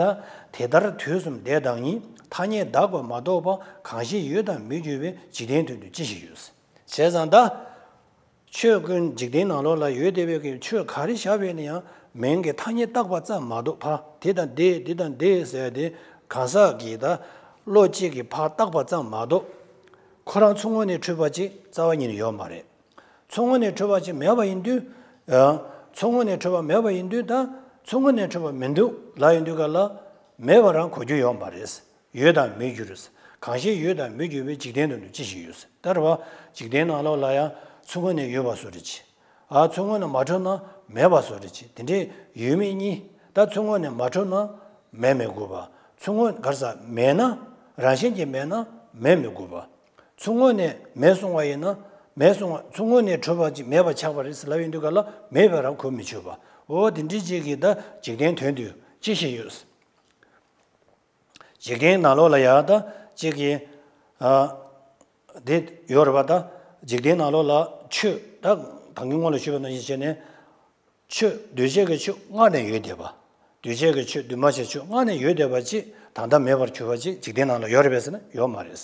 དེ་ལྟར་དུས་གསུམ་འདས་བདག་ཉིད། ཐ་སྙད་བདག་པ་མ་གཏོགས་པ། གང་ཞིག་ཡོད་དང་མི་འགྱུར་བའི། འཇིག་རྟེན་དོན་དུ་ཅི་ཞིག་ཡོད། བྱས་ཙང་ད་ཆོས་ཀུན་འཇིག་རྟེན་ནང་ལོགས་ལ་ཡོད་བསྡད་པའི་གི་ཆོས་ག་རེ་བཞག་པ་ཡིན་ན་ཡང་མིང་གི་ཐ་སྙད་བཏགས་པ་ཙམ་མ་གཏོགས་ཕ་དེ་དང་དེ་དེ་དང་དེ་ཟེར་དེ་གང་ཟག་གི་ད་བློ་གཅིག་གི་ཕ་བཏགས་པ་ཙམ་མ་གཏོགས་ཁོ་རང་ཚུར་ངོས་ནས་འཁྲུལ་པ་ཅིག་རྩ་བ་ཉིད་ནས་ཡོད་མ་རེད། ཚུར་ངོས་ནས་འཁྲུལ་པ་ཅིག་མེད་པ་ཡིན་དུས། ཡང་ཚུར་ངོས་ནས་འཁྲུལ་པ་མེད་པ་ཡིན་དུས་ད་ཚུར་ངོས་ནས་འཁྲུལ་པ་མི་འདུག་ལབ་ཡོང་དུས་ག་ལ་མེད་པ་རང་གོ་རྒྱུ་ཡོད་མ་རེད། ཡོད་དང་མི་འགྱུར། གང་ཞིག་ཡོད་དང་མི་འགྱུར་བའི། འཇིག་རྟེན་དོན་དུ་ཅི་ཞིག་ཡོད། ད་རེད་བ། འཇིག་རྟེན་ནང་ལོགས་ལ་ཡང་ཚུར་ངོས་ནས་ཡོད་པ་བཟོ་འདྲ་ཅིག་ཨ་ཚུར་ངོས་ནས་མ་འཁྲུལ་ན་མེད་པ་བཟོ་འདྲ་ཅིག་དེ་འདྲའི་ཡོད་མེད་གཉིས། ད་ཚུར་ངོས་ནས་མ་འཁྲུལ་ན་མེད་མི་དགོས་པ། ཚུར་ངོས་ག་རེ་ཟ་མེད་ན་རང་བཞིན་གྱིས་མེད་ན་མེད་མི་དགོས་པ། ཚུར་ངོས་ནས་མེད་གསུང་བ་ཡིན་ན་མེད་གསུང་བ། ཚུར་ངོས་ནས་གྲུབ་པ་ཅིག་མེད་པ་ཆགས་པ་རེད་ཟེར་ལབ་ཡོང་དུས་ག་ལ་མེད་པ་རང་གོ་མི་ཆོད་པ། འོ་དེ་འདྲའི་ཅིག་གིས་ད་འཇིག་རྟེན་དོན་དུ་ཅི་ཞིག་ཡོད། འཇིག་རྟེན་ནང་ལོགས་ལ་ཡང་ད་ཅིག་གིས་ཨ་དེ་ཡོད་རེད་པ། ད་འཇིག་རྟེན་ནང་ལོགས་ལ་ཆོས་ད་ད་གིན་སྔོན་ལ་ཞུས་པ་ནང་བཞིན་བྱས་ནས། ཆོས་འདུས་བྱས་ཀྱི་ཆོས་སྔར་ནས་ཡོད་བསྡད་པ། འདུས་བྱས་ཀྱི་ཆོས་འདུས་མ་བྱས་ཆོས་སྔར་ནས་ཡོད་བསྡད་པ་ཅིག་ད་ལྟ་མེད་པར་གྱུར་པ་ཅིག་འཇིག་རྟེན་ནང་ལ་ཡོད་རེད་པས་ཟེར་ན་ཡོད་མ་རེད།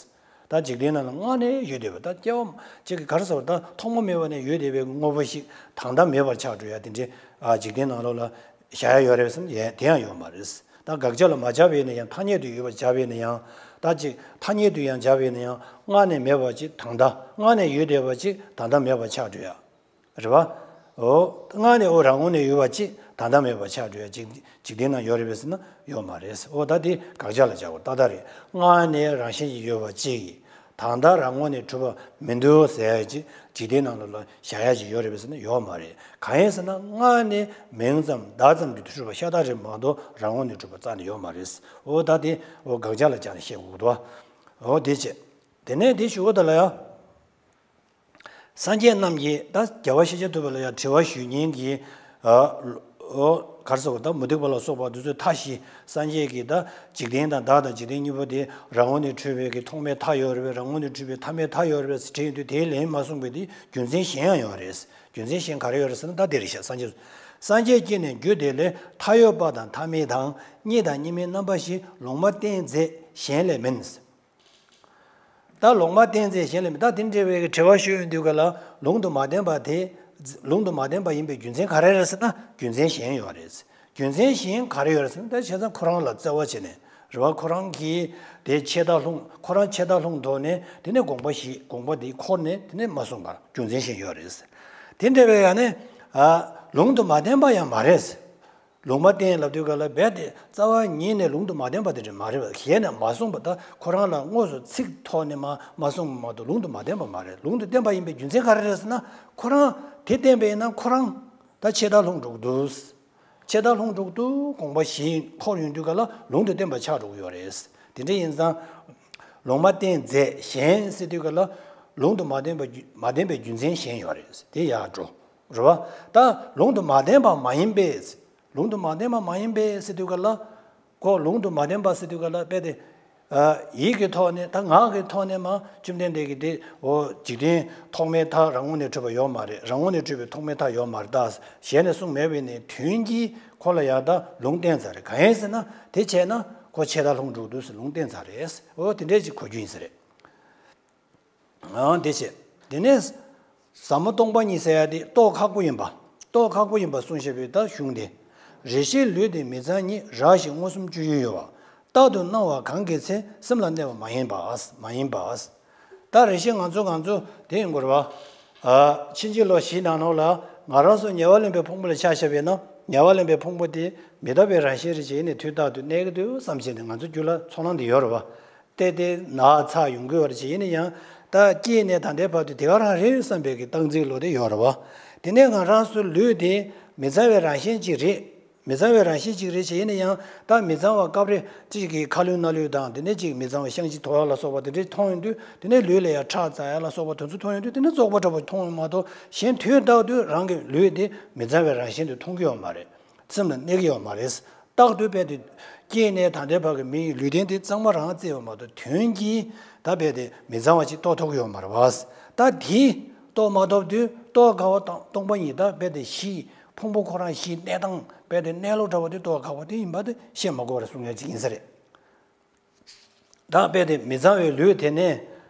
ད་འཇིག་རྟེན་ནང་ལ་སྔར་ནས་ཡོད་བསྡད་པ། ད་སྐྱེ་བ་ཅིག་གི་ག་རེ་ཟེར་བ། ད་ཐོག་མ་མེད་པ་ནས་ཡོད་བསྡད་པའི་དངོས་པོ་ཞིག་ད་ལྟ་མེད་པར་ཆགས་འགྲོ་ཡ་དེ་འདྲའི་ཨ་འཇིག་རྟེན་ནང་ལོགས་ལ་བཞག་ཡ་ཡོད་རེད་ཟེར་ན་ཡ་དེ་ཡང་ཡོད་མ་རེད། ད་དགག་བྱ་ལ་མ་སྦྱར་བ་ཡིན་ན་ཡང་ཐ་སྙད་དུ་ཡོད་པ་སྦྱར་བ་ཡིན་ན་ཡང་། ད་ཅིག་ཐ་སྙད་དུ་ཡང་སྦྱར་བ་ཡིན་ན་ཡང་སྔར་ནས་མེད་པ་ཅིག་ད་ལྟ། སྔར་ནས་ཡོད་བསྡད་པ་ཅིག་ད་ལྟ་མེད་པར་ཆགས་འགྲོ་ཡ། རེད་བ། འོ། སྔར་ནས་འོ་རང་ངོས་ནས་ཡོད་པ་ཅིག་ད་ལྟ་མེད་པར་ཆགས་འགྲོ་ཡ་ཅིག་འཇིག་རྟེན་ན་ཡོད་རེད་པས་ཟེར་ན་ཡོད་མ་རེད། འོ་ད་དེ་དགག་བྱ་ལ་སྦྱར་བ་ཏག་ཏག་རེད། སྔར་ནས་རང་བཞིན་གྱིས་ཡོད་པ་ཅིག་གིས་ད་ལྟ་རང་ངོས་ནས་གྲུབ་པ་མི་འདུག་ཟེར་ཡ་ཅིག་འཇིག་རྟེན་ནང་ལོགས་ལ་བཞག་ཡ་ཅིག་ཡོད་རེད་པས་ཟེར་ན་ཡོད་མ་རེད། གང་ཡིན་ཟེར་ན་སྔར་ནས་མིང་ཙམ་བརྡ་ཙམ་དུ་གྲུབ་པ་ཤ་སྟག་རེད་མ་གཏོགས་རང་ངོས་ནས་གྲུབ་པ་རྩ་ནས་ཡོད་མ་རེད། འོ་ད་དེ་འོ་དགག་བྱ་ལ་སྦྱར་ནས་བཤད་དགོས་འདུག་འོ་དེ་བྱས། དེ་ནས་དེ་ཞུ་གོ་ད་ལ་ཡ། སངས་རྒྱས་རྣམས་ཀྱིས་ད་རྒྱལ་བ་ཤཱཀྱ་ཐུབ་པ་ལ་ཡང་དྲི་བ་ཞུ་མཁན་གྱི། ཨ། ཨོ། ག་རེ་ཟེར་བ། ད་མུ་སྟེགས་པ་ལ་སོགས་པ་འདི་ཚོས་མཐའ་བཞི་སངས་རྒྱས་ཀྱིས་ད་འཇིག་རྟེན་དང་བདག་དང་འཇིག་རྟེན་གཉིས་པོ་དེ་རང་ངོས་ནས་འཁྲུལ་བའི་གི་ཐོག་མའི་མཐའ་ཡོད་རེད་པས། རང་ངོས་ནས་འཁྲུལ་བའི་ཐ་མའི་མཐའ་ཡོད་རེད་པས་ཟེར་དྲིས་ཡོང་དུས་དེའི་ལན་མ་གསུངས་པས་དེ་རྒྱུ་མཚན་གཞན་ཡང་ཡོད་རེད། རྒྱུ་མཚན་གཞན་ག་རེ་ཡོད་རེད་ཟེར་ན་ད་དེ་རེད་ཤག་སངས་རྒྱས་སངས་རྒྱས་ཀྱིས་ནི་རྒྱུ་དེ་ལས་མཐའ་ཡོད་པ་དང་མཐའ་མེད་དང་གཉིས་དང་གཉིས་མེད་རྣམ་པ་བཞི་ལུང་མ་བསྟན་མཛད་གཞན་ལས་མིན། ད་ལུང་མ་བསྟན་མཛད་གཞན་ལས་མིན། ད་དེ་འདྲ་བའི་དྲི་བ་ཞུ་ཡོང་དུས་ག་ལ་ལུང་དུ་མ་བསྟན་པ་དེ། ལུང་དུ་མ་བསྟན་པ་ཡིན་པའི་རྒྱུ་མཚན་ག་རེ་རེད་ཟེར་ན་རྒྱུ་མཚན་གཞན་ཡོད་རེད། རྒྱུ་མཚན་གཞན་ག་རེ་ཡོད་རེད་ཟེར་ན་ད་བྱས་ཙང་ཁོ་རང་ལ་བརྩེ་བ་བྱས་ནས་རེད་བ། ཁོ་རང་གིས་དེ་ཆད་ལྟ་ལྷུང་། ཁོ་རང་ཆད་ལྟ་ལྷུང་དོགས་ནས་དེ་ནས་དགོངས་པ་བཞེས། དགོངས་པ་དེ་འཁོར་ནས་དེ་ནས་མ་གསུངས་པར་རྒྱུ་མཚན་གཞན་ཡོད་རེད། དེ་འདྲ་བའི་ཡང་ནས། ཨ། ལུང་དུ་མ་བསྟན་པ་ཡང་མ་རེད། ལུང་མ་བསྟན་ལབ་དུས་ག་ལ་རྦད་དེ་རྩ་བ་ཉིད་ནས་ལུང་དུ་མ་བསྟན་པ་དེ་འདྲ་མ་རེད་པ། ཞལ་ནས་མ་གསུངས་པ། ད་ཁོ་རང་ལ་དངོས་སུ་ཚིག་ཐོག་ནས་མ་མ་གསུངས་པ་མ་གཏོགས་ལུང་དུ་མ་བསྟན་པ་མ་རེད། ལུང་དུ་བསྟན་པ་ཡིན་པའི་རྒྱུ་མཚན་ག་རེ་རེད་ཟེར་ན་ཁོ་རང་དེ་བསྟན་པ་ཡིན་ན་ཁོ་རང་ད་ཆད་ལྟ་ལྷུང་འགྲོ་གི་འདུག་ཆད་ལྟ་ལྷུང་འགྲོ་གི་འདུག་དགོངས་པ་བཞེས་འཁོར་ཡོང་དུས་ག་ལ་ལུང་དུ་བསྟན་པ་ཆགས་འགྲོ་གི་ཡོད་རེད། དེ་འདྲ་ཡིན་ཙང་ལུང་མ་བསྟན་མཛད་གཞན་ཟེར་དུས་ག་ལ་ལུང་དུ་མ་བསྟན་པ་རྒྱུ་མ་བསྟན་པའི་རྒྱུ་མཚན་གཞན་ཡོད་རེད། དེ་ཡག་འགྲོ། རེད་བ། ད་ལུང་དུ་མ་བསྟན་པ་མ་ཡིན་པས། ལུང་དུ་མ་བསྟན་པ་མ་ཡིན་པས་ཟེར་དུས་ག་ལ། ཁོ་ལུང་དུ་མ་བསྟན་པ་ཟེར་དུས་ག་ལ་རྦད་དེ། ཨ། ཡིད་ཀྱི་ཐོག་ནས་ད་ངག་གི་ཐོག་ནས་མ་བཅོམ་ལྡན་འདས་ཀྱིས་དེ་འོ་འཇིག་རྟེན་ཐོག་མའི་མཐའ་རང་ངོས་ནས་གྲུབ་པ་ཡོད་མ་རེད། རང་ངོས་ནས་གྲུབ་པའི་ཐོག་མའི་མཐའ་ཡོད་མ་རེད། ད་ཞལ་ནས་གསུངས་མེད་པས་ནི་དོན་གྱིས་ཁོ་ལ་ཡང་ད་ལུང་བསྟན་ཚར་རེད། གང་ཡིན་ཟེར་ན་དེ་བྱས་ན་ཁོ་ཆད་ལྟ་ལྷུང་འགྲོ་གི་འདུག་ཟེར་ལུང་བསྟན་ཚར་རེད། འོ་དེ་འདྲས་ཅིག་གོ་རྒྱུ་ཡིན་ས་རེད། ཨང་། དེ་བྱས། དེ་ནས་ཟབ་མོ་སྟོང་པ་ཉིད་ཟེར་ཡ་དེ་རྟོགས་ཁག་པོ་ཡིན་པ། རྟོགས་ཁག་པོ་ཡིན་པ་གསུངས་བཞག་པའི་ད་གཞུང་དེ། རེ་ཞིག་ལུས་འདི་མི་གཙང་ཉིད། རགས་ཤིང་མངོན་སུམ་སྤྱོད་ཡུལ་ཡོད་པ། རྟག་ཏུ་སྣང་བ་གང་གི་ཚེ། སེམས་ལ་གནས་པ་མ་ཡིན་པ། མ་ཡིན་པ། ད་རེ་ཞིག་ང་ཚོ་ང་ཚོ་དེ་ཡིན་དགོས་རེད་བ། ཨ། ཕྱིན་ཅི་ལོག་བཞི་ནང་ལོགས་ལ་ང་རང་ཚོ་ཉེ་བར་ལེན་པའི་ཕུང་པོ་ལ་ཆ་བཞག་པས་ན། ཉེ་བར་ལེན་པའི་ཕུང་པོ་དེ་མི་རྟག་པའི་རང་བཞིན་རེད་ཅེས་ཡིན་ནས་དུས་རྟག་ཏུ་གནས་ཀྱི་འདུག་བསམ་བྱས་ནས་ང་ཚོ་རྒྱུད་ལ་ཚོར་སྣང་དེ་ཡོད་རེད་བ། ཏེ་ཏེ་ན་ཚ་ཡོང་གི་ཡོད་རེད་ཅེས་ཡིན་ན་ཡང་། ད་སྐྱེས་ནས་ད་ལྟའི་བར་དུ་དེ་ག་རང་རེད་བསམ་པའི་གི་སྟངས་འཛིན་ལོ་དེ་ཡོད་རེད་བ། དེ་ནས་ང་རང་ཚོ་ལུས་དེ་མི་གཙང་བའི་རང་བཞིན་ཅིག་རེད། མི་གཙང་བའི་རང་བཞིན་ཅིག་རེད་ཅེས་ཡིན་ན་ཡང་། ད་མི་གཙང་བ་སྐབས་རེ་ཅིག་གི་ཁ་ལུད་སྣ་ལུད་དང་། དེ་ནས་ཅིག་མི་གཙང་བའི་བཤང་གཅི་དོར་ཡག་ལ་སོགས་པ་དེ་འདྲ་མཐོང་ཡོང་དུས། དེ་ནས་ལུས་ལ་ཡང་ཁྲག་འཛག་ཡག་ལ་སོགས་པ་དེ་ཚོ་མཐོང་ཡོང་དུས། དེ་ནས་བཙོག་པ་འདྲ་པོ་མཐོང་ཡོང་མ་གཏོགས། གཞན་དུས་རྟག་ཏུ་རང་གི་ལུས་དེ་མི་གཙང་བའི་རང་བཞིན་དུ་མཐོང་གི་ཡོད་མ་རེད། སེམས་ལ་གནས་ཀྱི་ཡོད་མ་རེད། རྟག་ཏུ་རྦད་དེ་སྐྱེས་ནས་ད་ལྟའི་བར་གྱི་མིའི་ལུས་རྟེན་དེ་གཙང་མ་རང་བརྩིས་པ་མ་གཏོགས། དོན་གྱིས་ད་རྦད་དེ་མི་གཙང་བ་ཅིག་རྟོགས་ཐུབ་ཀྱི་ཡོད་མ་རེད་བ། ད་དེ་རྟོགས་མ་ཐུབ་དུས་རྟོགས་དཀའ་བ་དང་། སྟོང་པ་ཉིད་ད་རྦད་དེ་གཞི། ཕུང་པོ་ཁོ་རང་གཞི་གནས་སྟངས་རྦད་དེ་གནས་ལུགས་འདྲ་བོ་དེ་རྟོགས་ཁག་པོ་དེ་ཡིན་པ་དེ་བཤད་མ་དགོས་པ་རེད་གསུང་ཡ་ཅིག་ཡིན་ས་རེད། ད་རྦད་དེ་མི་གཙང་བའི་ལུས་དེ་ནས།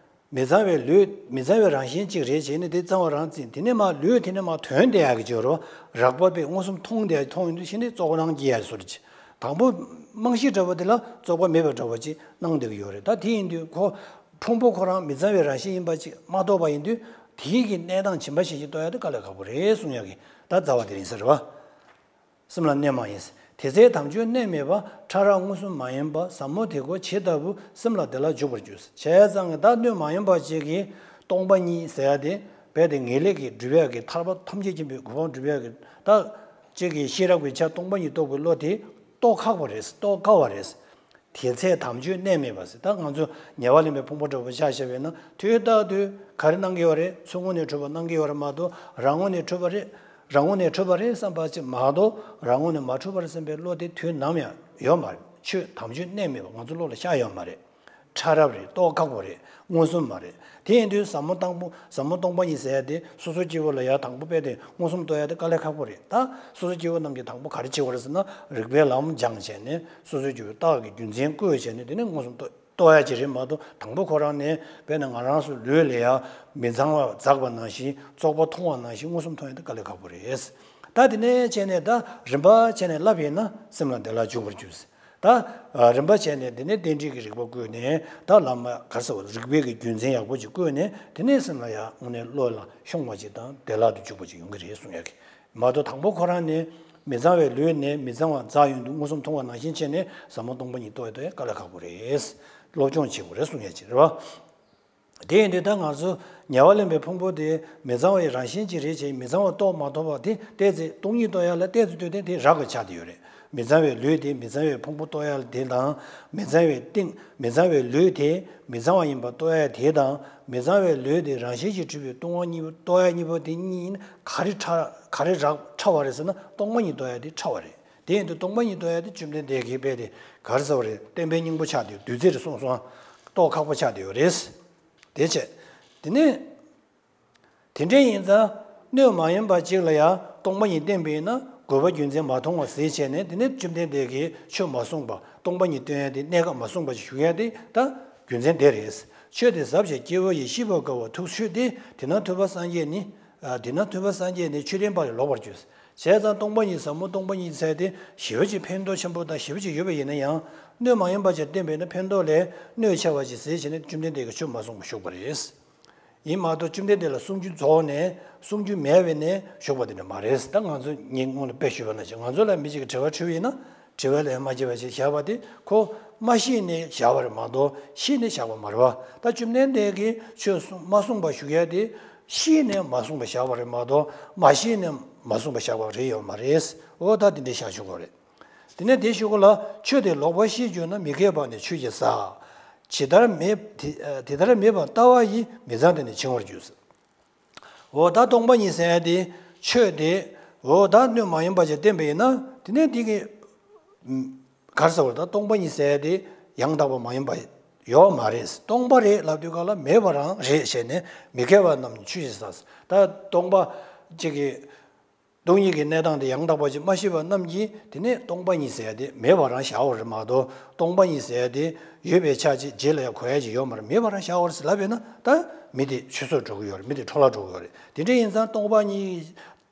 མི་གཙང་བའི་ལུས། མི་གཙང་བའི་རང་བཞིན་གཅིག་རེད་ཅེས་ནི་དེ་གཙང་བ་རང་བརྩིས། དེ་ནས་མར་ལུས་དེ་ནས་མར་ཐོན་བསྡད་ཡག་གི་ཅིག་ཡོད་རེད། རགས་པ་པས་མངོན་སུམ་མཐོང་བསྡད། མཐོང་ཡོང་དུས་ཕྱི་ནས་བཙོག་པ་སྣང་སྐྱེ་ཡག་བཟོ་འདྲ་ཅིག་དང་པོ་རྨང་གཞི་འདྲ་བོ་དེ་ལ་བཙོག་པ་མེད་པ་འདྲ་བོ་ཅིག་སྣང་བསྡད་ཀྱི་ཡོད་རེད། ད་དེ་ཡིན་དུས་ཁོ་ཕུང་པོ་ཁོ་རང་མི་གཙང་བའི་རང་བཞིན་ཡིན་པ་ཅིག་མ་རྟོགས་པ་ཡིན་དུས། དེའི་གི་གནས་སྟངས་བྱིན་པ་བྱེད་ཀྱི་རྟོགས་ཡ་དེ་དཀའ་ལས་ཁག་པོ་རེད་གསུང་ཡ་གི་ད་རྩ་བ་དེ་རེད་ཟེར་བ། སེམས་ལ་གནས་མ་ཡིན། དེ་ཚེ་དམ་ཆོས་གནས་མེད་པ། ཕྲ་རགས་མངོན་སུམ་མ་ཡིན་པ། ཟབ་མོ་དེ་ཀོ་ཇི་ལྟ་བུ། སེམས་ལ་དེ་ལ་འཇུག་པར་འགྱུར། བྱས་ཙང་ད་སྣོད་མ་ཡིན་པ་ཅིག་གི་སྟོང་པ་ཉིད་ཟེར་ཡ་དེ་རྦད་དེ་ངེས་ལེགས་ཀྱི་སྒྲུབ་ཡ་གི་ཐར་པ་ཐམས་ཅད་མཁྱེན་པའི་གོ་འཕང་སྒྲུབ་ཡ་གི་ད་ཅིག་གི་ཤེས་རབ་ཀྱི་ཆ་སྟོང་པ་ཉིད་རྟོགས་པའི་བློ་དེ་རྟོགས་ཁག་པོ་རེད། རྟོགས་དཀའ་བ་རེད། དེ་ཚེ་དམ་ཆོས་གནས་མེད་པ་ཟེར། ད་ང་ཚོ་ཉེ་བར་ལེན་པའི་ཕུང་པོ་འདྲ་པོ་ཆ་བཞག་པས་ན། དུས་རྟག་ཏུ་ག་རེ་སྣང་གི་ཡོད་རེད། ཚུར་ངོས་ནས་འཁྲུལ་པ་སྣང་གི་ཡོད་རེད་མ་གཏོགས། རང་ངོས་ནས་འཁྲུལ་པ་རེད། རང་ངོས་ནས་འཁྲུལ་པ་རེད་བསམ་པ་ཅིག་མ་གཏོགས། རང་ངོས་ནས་མ་འཁྲུལ་པ་རེད་བསམ་པའི་བློ་དེ་དུས་ནམ་ཡང་ཡོད་མ་རེད། ཆོས་དམ་ཆོས་གནས་མེད་པ་ང་ཚོ་བློ་ལ་ཤར་ཡོད་མ་རེད། ཕྲ་རབ་རེད། རྟོགས་ཁག་པོ་རེད། མངོན་སུམ་མ་རེད། དེ་ཡིན་དུས་ཟབ་མོ་སྟོང་པ། ཟབ་མོ་སྟོང་པ་ཉིད་ཟེར་ཡ་དེ་སོ་སོ་སྐྱེ་བོ་ལ་ཡ་དང་པོ་རྦད་དེ་མངོན་སུམ་རྟོགས་ཡ་དེ་དཀའ་ལས་ཁག་པོ་རེད། ད་སོ་སོ་སྐྱེ་བོ་རྣམས་ཀྱིས་དང་པོ་ག་རེ་བྱེད་དགོས་རེད་ཟེར་ན། རིགས་པའི་ལམ་སྦྱངས་བྱས་ནས་སོ་སོ་སྐྱེ་བོའི་རྟགས་ཀྱི་རྒྱུ་མཚན་བཀོད་བྱས་ནས། དེ་ནས་མངོན་སུམ་རྟོགས། རྟོགས་ཡ་ཅིག་རེད་མ་གཏོགས། དང་པོ་ཁོ་རང་ནས་རྦད་ནས་ང་རང་ཚོ་ལུས་ལ་ཡ་མི་གཙང་བ་འཛག་པ་ནང་བཞིན། བཙོག་པ་མཐོང་བ་ནང་བཞིན་མངོན་སུམ་མཐོང་ཡ་དེ་དཀའ་ལས་ཁག་པོ་རེད། ད་དེ་ནས་བྱས་ནས་ད་རིམ་པ་བྱས་ནས་བསླབས་ཡིན་ན། སེམས་ལ་བདེ་བླག་འཇུག་པར་འགྱུར། ད་རིམ་པ་བྱས་ནས་དེ་ནས་རྟེན་འབྲེལ་གྱི་རིགས་པ་བཀོད་ནས། ད་བླ་མ་ག་རེ་ཟེར་བ། རིགས་པའི་གི་རྒྱུ་མཚན་ཡག་པོ་ཅིག་བཀོད་ནས། དེ་ནས་སེམས་ལ་ཡ་དངོས་གནས་བློ་ལ་ཤོང་བ་ཅིག་དང་། བདེ་བླག་ཏུ་འཇུག་པ་ཅིག་ཡོང་གི་རེད་གསུང་ཡ་གི་མ་གཏོགས། དང་པོ་ཁོ་རང་ནས་མི་གཙང་བའི་ལུས་ནས་མི་གཙང་བ་འཛག་ཡོང་དུས་མངོན་སུམ་མཐོང་བ་ནང་བཞིན་བྱས་ནས་ཟབ་མོ་སྟོང་པ་ཉིད་རྟོགས་ཡ་དེ་དཀའ་ལས་ཁག་པོ་རེད། སློབ་སྦྱོང་བྱེད་དགོས་རེད་གསུང་ཡ་ཅིག་རེད་བ། དེ་ཡིན་དུས་ད་ང་ཚོ་ཉེ་བར་ལེན་པའི་ཕུང་པོ་དེ་མི་གཙང་བའི་རང་བཞིན་ཅིག་རེད་ཅེས། མི་གཙང་བ་རྟོགས་མ་ཐུབ་པ་དེ། ཏོག་ཙམ་སྟོང་ཉིད་རྟོགས་ཡ་ལ་ཏོག་ཙམ་ལྟོས་དེ་དེ་རག་གི་ཆགས་བསྡད་ཡོད་རེད། མི་གཙང་བའི་ལུས་དེ་མི་གཙང་བའི་ཕུང་པོ་རྟོགས་ཡ་དེ་དང་། མི་གཙང་བའི་སྟེང་། མི་གཙང་བའི་ལུས་དེ་མི་གཙང་བ་ཡིན་པ་རྟོགས་ཡ་དེ་དང་། མི་གཙང་བའི་ལུས་དེ་རང་བཞིན་གྱིས་གྲུབ་པའི་སྟོང་པ་ཉིད་རྟོགས་ཡ་གཉིས་པོ་དེ་གཉིས་ག་རེ་ཕྲ། ག་རེ་རག་ཕྲ་བ་རེད་ཟེར་ན། སྟོང་པ་ཉིད་རྟོགས་ཡ་དེ་ཕྲ་བ་རེད། དེ་ཡིན་དུས་སྟོང་པ་ཉིད་རྟོགས་ཡ་དེ་བཅོམ་ལྡན་འདས་ཀྱིས་རྦད་དེ་ག་རེ་ཟེར་བ་རེད། བསྟན་པའི་སྙིང་པོ་ཆགས་བསྡད་ཡོད། བདུད་རྩི་རེད་གསུངས་སོང་། རྟོགས་ཁག་པོ་ཆགས་བསྡད་ཡོད་རེད། དེ་བྱས། དེ་ནས་དེ་འདྲ་ཡིན་ཙང་སྣོད་མ་ཡིན་པ་ཅིག་ལ་ཡང་སྟོང་པ་ཉིད་བསྟན་པས་ན། དགོས་པ་རྒྱུ་མཚན་མ་མཐོང་བ་ཟེར་བྱས་ནས། དེ་ནས་བཅོམ་ལྡན་འདས་ཀྱིས་ཆོས་མ་གསུངས་པ། སྟོང་པ་ཉིད་སྟོན་ཡ་དེ་གནས་སྐབས་མ་གསུངས་པ་ཞིག་ཞུ་ཡ་དེ་ད་རྒྱུ་མཚན་དེ་རེད། ཆོས་དེ་ཟབ་ཞིང་སྐྱེ་བོ་ཡི། ཤེས་པར་དཀའ་བ་ཐུགས་ཆོས་ཏེ། དེ་ན་ཐོས་པ་སངས་རྒྱས་ནི། ཨ། དེ་ན་ཐོས་པ་སངས་རྒྱས་ནི། ཆོས་ལྡན་པ་ལས་ལོག་པར་འགྱུར། བྱས་ཙང་སྟོང་པ་ཉིད། ཟབ་མོ་སྟོང་པ་ཉིད་ཟེར་དེ་ཞེ་པོ་ཅིག་ཕན་ཐོགས་ཆེན་པོ་དང་ཞེ་པོ་ཅིག་ཡོད་པ་ཡིན་ན་ཡང་། སྣོད་མ་ཡིན་པ་ཅིག་བསྟན་པས་ན་ཕན་ཐོགས་ལས་སྣོད་ཆེ་བ་ཅིག་ཟེར་བྱས་ནས་བཅོམ་ལྡན་འདས་ཀྱིས་ཆོས་མ་གསུངས་པ་ཞུགས་པ་རེད། ཡིན་མ་གཏོགས་བཅོམ་ལྡན་འདས་ལ་གསུང་རྒྱུན་རྫོགས་ནས་གསུང་རྒྱུན་མེད་པ་ནས་ཞུགས་པ་དེ་འདྲ་མ་རེད། ད་ང་ཚོ་ངས་སྔོན་ལ་དཔེ་ཞུས་པ་ནང་བཞིན། ང་ཚོ་ལ་མི་གཅིག་གིས་དྲི་བ་དྲིས་པ་ཡིན་ན། དྲི་བ་ལན་མ་བརྗེད་པ་ཅིག་བཞག་པ་དེ་ཁོ་མ་ཤེས་ནས་བཞག་པ་རེད་མ་གཏོགས་ཤེས་ནས་བཞག་པ་མ་རེད་བ། ད་བཅོམ་ལྡན་འདས་ཀྱིས་ཆོས་གསུང་མ་གསུངས་པ་ཞུ་ཡ་དེ་ཤེས་ནས་མ་གསུངས་པ་བཞག་པ་རེད་མ་གཏོགས། མ་ཤེས་ནས་མ་གསུངས་པ་བཞག་པ་རེད་ཡོད་མ་རེད། འོ་ད་དེ་འདྲ་བཞག་ཆོག་གི་རེད། དེ་ནས་དེ་ཞུ་གོ་ལ། ཆོས་དེ་ལོག་པར་ཤེས་གྱུར་ན། མི་སྐྱོད་པ་ནི་ཆོས་ཀྱི་ས། ཇི་ལྟར་མེད། དེ་དེ་ལྟར་མེད་པར་ལྟ་བ་ཡིས། མི་གཙང་དེ་ནི་བྱིང་བར་འགྱུར། འོ་ད་སྟོང་པ་ཉིད་ཟེར་ཡ་དེ། ཆོས་དེ། འོ་ད་སྣོད་མ་ཡིན་པ་ཅིག་བསྟན་པ་ཡིན་ན། དེ་ནས་དེ་གི་ག་རེ་ཟེར་བ། ད་སྟོང་པ་ཉིད་ཟེར་ཡ་དེ་ཡང་དག་པ་མ་ཡིན་པ་ཡོད་མ་རེད། སྟོང་པ་རེད་ལབ་དུས་སྒང་ལ་མེད་པ་རང་རེད་ཟེར་ནས། མི་སྐྱོད་པ་རྣམས་ཆོས་ཀྱི་ས། ད་སྟོང་པ་ཅིག་གི་སྟོང་ཉིད་ཀྱི་གནས་སྟངས་དེ་ཡང་དག་པ་ཅིག་མ་ཤེས་པ་རྣམས་ཀྱིས་དེ་ནས་སྟོང་པ་ཉིད་ཟེར་ཡ་དེ་མེད་པ་རང་བཞག་པ་རེད་མ་གཏོགས། སྟོང་པ་ཉིད་ཟེར་ཡ་དེ་ཡོད་པའི་ཆ་ཅིག་རྗེས་ལ་ཡང་གོ་ཡ་ཅིག་ཡོད་མ་རེད། མེད་པ་རང་བཞག་པ་རེད་ཟེར་ལབ་པས་ན། ད་མི་དེ་ཆུད་ཟོས་འགྲོ་གི་ཡོད་རེད། མི་དེ་འཕྲོ་བརླག་འགྲོ་གི་ཡོད་རེད། དེ་འདྲ་ཡིན་ཙང་སྟོང་པ་ཉིད་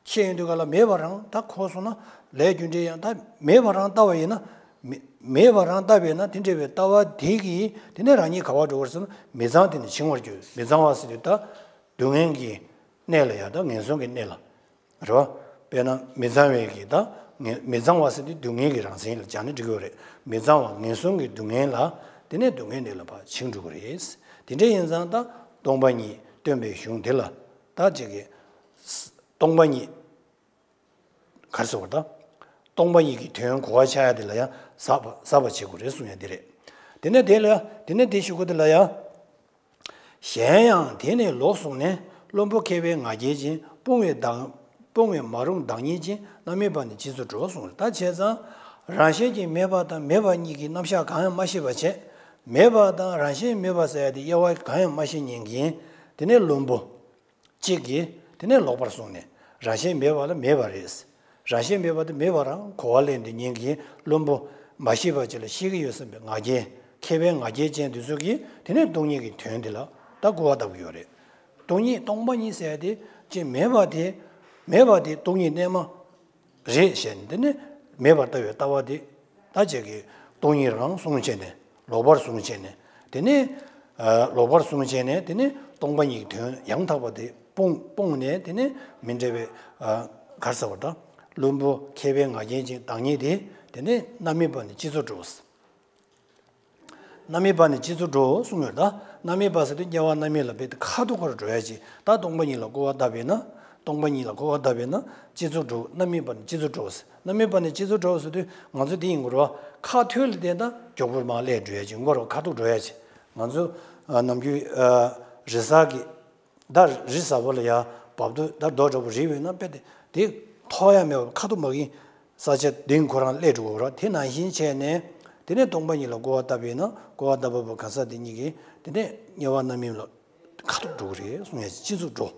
བཤད་ཡོང་དུས་སྒང་ལ་མེད་པ་རང་ད་གོ་སོང་ན་ལས་རྒྱུ་འབྲས་ཡང་། ད་མེད་པ་རང་ལྟ་བ་ཡིན་ན། མེད་མེད་པ་རང་ལྟ་བས་ན། དེ་འདྲ་བའི་ལྟ་བ་དེ་གིས་དེ་ནས་རང་ཉིད་ག་པར་འགྲོ་གི་རེད་ཟེར་ན། མི་གཙང་དེ་ནི་བྱིང་བར་འགྱུར། མི་གཙང་བ་ཟེར་དུས་ད་སྡུག་བསྔལ་གྱི་ གནས་ལ་ཡང་ད་ངན་སོང་གི་གནས་ལ། རེད་བ། དཔེར་ན་མི་གཙང་བའི་གི་ད་ངན་མི་གཙང་བ་ཟེར་དུས་སྡུག་བསྔལ་གྱི་རང་མཚན་ལ་སྦྱར་ནས་འགྲིག་གི་ཡོད་རེད། མི་གཙང་བ་ངན་སོང་གི་སྡུག་བསྔལ་ལ། དེ་ནས་སྡུག་བསྔལ་གནས་ལ་ཕར་ཕྱིན་འགྲོ་གི་རེད། དེ་འདྲ་ཡིན་ཙང་ད་སྟོང་པ་ཉིད་སྟོན་པའི་གཞུང་དེ་ལ་ད་ཅིག་གི་སྟོང་པ་ཉིད། ག་རེ་ཟེར་བ་ད། སྟོང་པ་ཉིད་ཀྱི་དོན་གོ་བ་ཆགས་ཡ་དེ་ལ་ཡང་ཟབ་པ་ཟབ་པ་བྱེད་དགོས་རེད་གསུང་ཡ་དེ་རེད། དེ་ནས་དེ་ལ་དེ་ནས་དེ་ཞུ་དགོས་དེ་ལ་ཡང་། གཞན་ཡང་དེ་ནས་ལོག་སོང་ནས་བླུན་པོ་མཁས་པའི་ང་རྒྱལ་ཅན། སྤོང་བའི་བདག་སྤོང་བའི་མ་རུངས་བདག་ཉིད་ཅན། རྣམ་སྨིན་པ་ནི་སྤྱི་གཙུག་འགྲོ་གསུངས། ད་བྱས་ཙང་། རང་བཞིན་གྱིས་མེད་པ་དང་མེད་པ་གཉིས་ཀྱི་རྣམ་གཞག་གང་ཡང་མ་ཤེས་པ་བྱས། མེད་པ་དང་རང་བཞིན་མེད་པ་ཟེར་ཡ་དེ་དབྱེ་བ་གང་ཡང་མ་ཤེས་མཁན་གྱི། དེ་ནས་བླུན་པོ། གཅིག་གིས་དེ་ནས་ལོག་པར་སོང་ནས་རང་བཞིན་མེད་པ་ལ་མེད་པ་རེད། རང་བཞིན་མེད་པ་དེ་མེད་པ་རང་གོ་བ་ལེན་དུས་ཉིད་ཀྱི་བླུན་པོ་མ་ཤེས་པ་ཅིག་ལ་ཤེས་ཀྱི་ཡོད་བསམ་པའི་ང་རྒྱལ་མཁས་པའི་ང་རྒྱལ་ཅན་དེ་ཚོ་གིས་དེ་ནས་སྟོང་ཉིད་ཀྱི་དོན་དེ་ལ་ད་སྐུར་བ་བཏབ་ཀྱི་ཡོད་རེད། སྟོང་ཉིད་སྟོང་པ་ཉིད་ཟེར་ཡ་དེ་ཅིག་མེད་པ་དེ་མེད་པ་དེ་སྟོང་ཉིད་རྣལ་མ། རེད་ཞེས་ནས་དེ་ནི་མེད་པར་ལྟ་བའི་ལྟ་བ་དེ་ད་ཅིག་གིས་སྟོང་ཉིད་རང་བཟུང་བྱས་ནས་ལོག་པར་བཟུང་བྱས་ནས་དེ་ནི་ལོག་པར་བཟུང་བྱས་ནས་དེ་ནི་སྟོང་པ་ཉིད་ཀྱི་དོན་ཡང་དག་པ་དེ་སྤོང་སྤོང་ནས་དེ་ནི་མི་འབྲལ་བའི་ག་རེ་ཟེར་བ་དང་བླུན་པོ་མཁས་པའི་ང་རྒྱལ་ཅན་བདག་ཉིད་དེ་དེ་ནི་རྣམ་སྨིན་པ་ནི་སྤྱི་གཙུག་འགྲོ། རྣམ་སྨིན་པ་ནི་སྤྱི་གཙུག་འགྲོ་གསུངས་ཡོད། ད་རྣམ་སྨིན་པ་ཟེར་དུས་དམྱལ་བ་རྣམ་སྨིན་ལ་དཔེ་དེ་ཁ་ཐུག་ཁོ་ར་འགྲོ་ཡ་ཅིག་ད་སྟོང་པ་ཉིད་ལ་སྐུར་བ་བཏབ་པས་ན། སྟོང་པ་ཉིད་ལ་སྐུར་བ་བཏབ་པས་ན་སྤྱི་གཙུག་འགྲོ། རྣམ་སྨིན་པ་ནི་སྤྱི་གཙུག་འགྲོ་ཟེར། རྣམ་སྨིན་པ་ནི་སྤྱི་གཙུག་འགྲོ་ཟེར་དུས་ང་ཚོ་འདི་ཡིན་དགོས་རེད་བ། ཁ་ཐུག་ལ་བསྡད་ན་མགྱོགས་པོར་མར་སླེབས་འགྲོ་ཡ་ཅིག་མགོ་རུ་ཁ་ཐུག་འགྲོ་ཡ་ཅིག་ང་ཚོ་ནམ་རྒྱུན་རི་གཟར་གྱི་ད་རི་གཟར་པོ་ལ་ཡ་བབ་དུས་ད་རྡོ་འདྲ་པོ་རིལ་བས་ན་དཔེ་དེ་དེ་ཐོགས་ཡ་མེད་པར་ཁ་ཐུག་མ་གིན་ས་ཆ་གདེང་ཁོ་རང་སླེབས་འགྲོ་གི་རེད། དེ་ནང་བཞིན་བྱས་ནས་དེ་ནས་སྟོང་པ་ཉིད་ལ་སྐུར་བ་བཏབ་པས་ན་སྐུར་བ་བཏབ་པ་པོ་གང་ཟག་དེ་ཉིད་ཀྱིས་དེ་ནས་དམྱལ་བ་རྣམ་སྨིན་ལ་ཁ་ཐུག་འགྲོ་གི་རེད་གསུང་ཡ་སྤྱི་གཙུག་འགྲོ།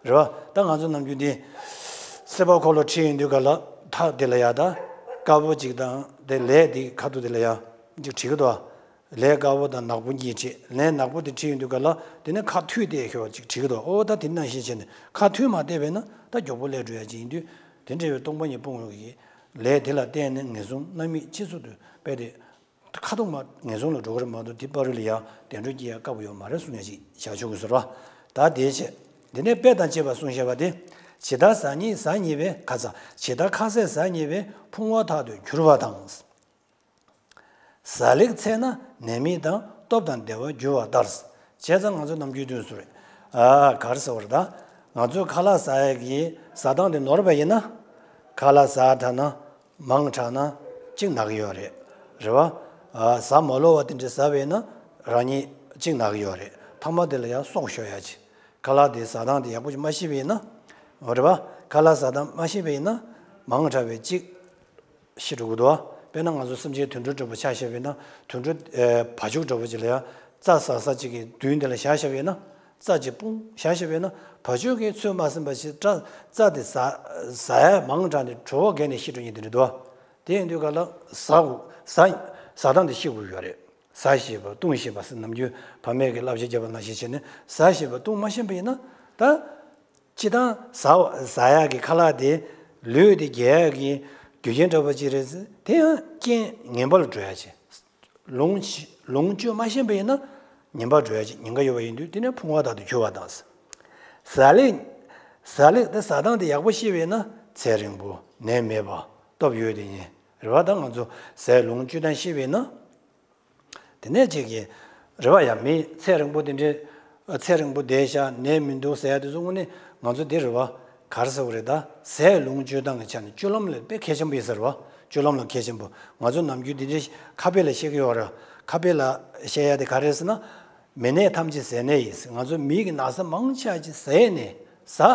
རེད་བ། ད་ང་ཚོ་ནམ་རྒྱུན་དེ་སྲིད་པ་འཁོར་ལོ་ཁྲིད་ཡོང་དུས་ག་ལ་ཐག་དེ་ལ་ཡ་ད་དཀར་པོ་ཅིག་དང་དེ་ལས་དེ་ཁ་ཐུག་དེ་ལ་ཡ་ཅིག་བྲིས་གི་འདུག་ལས་དཀར་པོ་དང་ནག་པོ་གཉིས་བྲིས། ལས་ནག་པོ་དེ་བྲིས་ཡོང་དུས་ག་ལ་དེ་ནས་ཁ་ཐུག་དེ་ཤོག་ཅིག་བྲིས་གི་འདུག་ཨོ་ད་དེ་ནང་བཞིན་བྱས་ནས་ཁ་ཐུག་མ་བལྟས་པས་ན་ད་མགྱོགས་པོ་སླེབས་འགྲོ་ཡ་ཅིག་ཡིན་དུས་དེ་འདྲ་བའི་སྟོང་པ་ཉིད་སྤོང་བའི་ལས་དེ་ལ་བརྟེན་ནས་ངན་སོང་རྣམ་སྨིན་སྤྱི་གཙུག་ཏུ་དཔེ་དེ་ཁ་ཐུག་མ་ངན་སོང་ལ་འགྲོ་གི་རེད་མ་གཏོགས་དེ་བར་དུ་ལ་ཡ་བདེ་འགྲོ་སྐྱེ་ཡ་དཀའ་པོ་ཡོད་མ་རེད་གསུང་ཡ་ཅིག་བྱ་ཆོག་གི་ཟེར་བ། ད་དེ་བྱས་དེ་ནས་དཔེ་དང་བཅས་པ་གསུངས་བཞག་པ་དེ། ཇི་ལྟར་ཟ་སྙེད་ཟ་སྙེད་པའི་ཁ་ཟས། ཇི་ལྟར་ཁ་ཟས་ཟ་སྙེད་པའི་ཕུང་བོ་དག་ཏུ་གྱུར་པ་དང་། ཟ་ལེགས་འཚལ་ན་ནད་མེད་དང་། སྟོབས་དང་བདེ་བར་འགྱུར་བ་ལྟར། བྱས་ཙང་ང་ཚོ་ནམ་རྒྱུན་དུས་སུ་རེད། ཨ་ག་རེ་ཟེར་བ་རེད་ད། ང་ཚོས་ཁ་ལག་ཟ་ཡ་གི་ཟ་སྟངས་དེ་ནོར་བ་ཡིན་ན། ཁ་ལག་ཟ་དྲགས་ན། མང་དྲགས་ན་གཅིག་ན་གི་ཡོད་རེད། རེད་བ། ཨ་ཟ་མ་ལོ་བ་དེ་འདྲ་ཟ་བས་ན་རང་ཉིད་གཅིག་ན་གི་ཡོད་རེད། ཐ་མ་དེ་ལ་ཡང་སྲོག་ཤོར་ཡ་ཅིག་ཁ་ལག་དེ་ཟ་སྟངས་དེ་ཡག་པོ་ཞིག་མ་ཤེས་པ་ཡིན་ན། རེད་བ། ཁ་ལག་ཟ་སྟངས་མ་ཤེས་པ་ཡིན་ན་མང་དྲགས་པའི་གཅིག་ཤི་འགྲོ་གི་འདུག་དཔེར་ན་ང་ཚོ་སེམས་ཅན་དུད་འགྲོ་འདྲ་པོ་ཆ་བཞག་པ་ཡིན་ན་དུད་འགྲོ་ཨེ་བ་ཕྱུགས་འདྲ་པོ་ཅིག་ལ་ཡང་རྩྭ་ཟ་ས་ཅིག་གི་མདུན་དེ་ལ་བཞག་བཞག་པ་ཡིན་ན་རྩྭ་ཅིག་སྤུངས་བཞག་བཞག་པ་ཡིན་ན་བ་ཕྱུགས་ཀྱིས་ཚོད་མ་ཟིན་པ་ཞིག་རྩྭ་རྩྭ་དེ་ཟ་ཟ་ཡ་མང་དྲགས་ནས་བྲོ་བ་བརྒལ་ནས་ཤི་འགྲོ་མཁན་དེ་འདྲ་འདུག་དེ་ཡིན་དུས་ག་ལ་ཟ་དགོས་ཟ་ཟ་སྟངས་དེ་ཤེས་དགོས་ཡོད་རེད། ཟ་ཤེས་པ་བཏུང་ཤེས་པ་ཟེར་ནམ་རྒྱུན་ཕ་མས་ཀྱི་བསླབ་བྱ་བརྒྱབ་པ་ནང་བཞིན་བྱས་ནས་ཟ་ཤེས་པ་བཏུང་མ་ཤེས་པ་ཡིན་ན་ད། སྤྱིར་བཏང་ཟ་བ་ཟ་ཡག་གི་ཁ་ལག་དེ་ལུས་དེ་རྒྱས་ཡག་གི་རྒྱུ་རྐྱེན་འདྲ་པོ་ཅིག་རེད་ཟེར། དེ་ཡང་རྐྱེན་ངན་པ་ལ་འགྲོ་ཡག་ཅིག་ལོངས་ལོངས་སྤྱོད་མ་ཤེས་པ་ཡིན་ན་ཉེན་པ་འགྲོ་ཡག་ཅིག་ཉེན་ཁ་ཡོད་པ་ཡིན་དུས་དེ་ནས་ཕུང་བ་དག་ཏུ་གྱུར་པ་དང་། ཟ་ལེགས་ཟ་ལེགས་དེ་ཟ་སྟངས་དེ་ཡག་པོ་ཤེས་པ་ཡིན་ན་ཚེ་རིང་པོ་ནད་མེད་པ་སྟོབས་ཡོད་དེ་ཡིན་རེད་བ། ད་ང་ཚོ་ཟས་ལོངས་སྤྱོད་སྟངས་ཤེས་པ་ཡིན་ན། དེ་ནས་ཅིག་གིས་རེད་བ། ཡ་མི་ཚེ་རིང་པོ་དེ་འདྲའི་ཚེ་རིང་པོ་བསྡད་ཤག་ནད་མི་འདུག་ཟེར་ཡ་དེ་ཚོ་དངོས་གནས་ང་ཚོ་འདི་རེད་བ། ག་རེ་ཟེར་བ་རེད་ད། ཟས་ལོངས་སྤྱོད་སྟངས་ཀྱི་ཆ་ནས་སྤྱོད་ལམ་ལ་དཔེ་གལ་ཆེན་པོ་ཡིན་ཟེར་བ། སྤྱོད་ལམ་ལ་གལ་ཆེན་པོ། ང་ཚོ་ནམ་རྒྱུན་འདི་འདྲའི་ཁ་དཔེ་ལ་བཤད་ཀྱི་ཡོད་རེད། ཁ་དཔེ་ལ་བཤད་ཡ་དེ་ག་རེ་རེད་ཟེར་ན། མི་ནད་ཐམས་ཅད་ཟས་ནད་ཡིན། ང་ཚོ་མིའི་གི་ན་ཚ་མང་ཆེ་བ་ཅིག་ཟས་ནས་ཟ།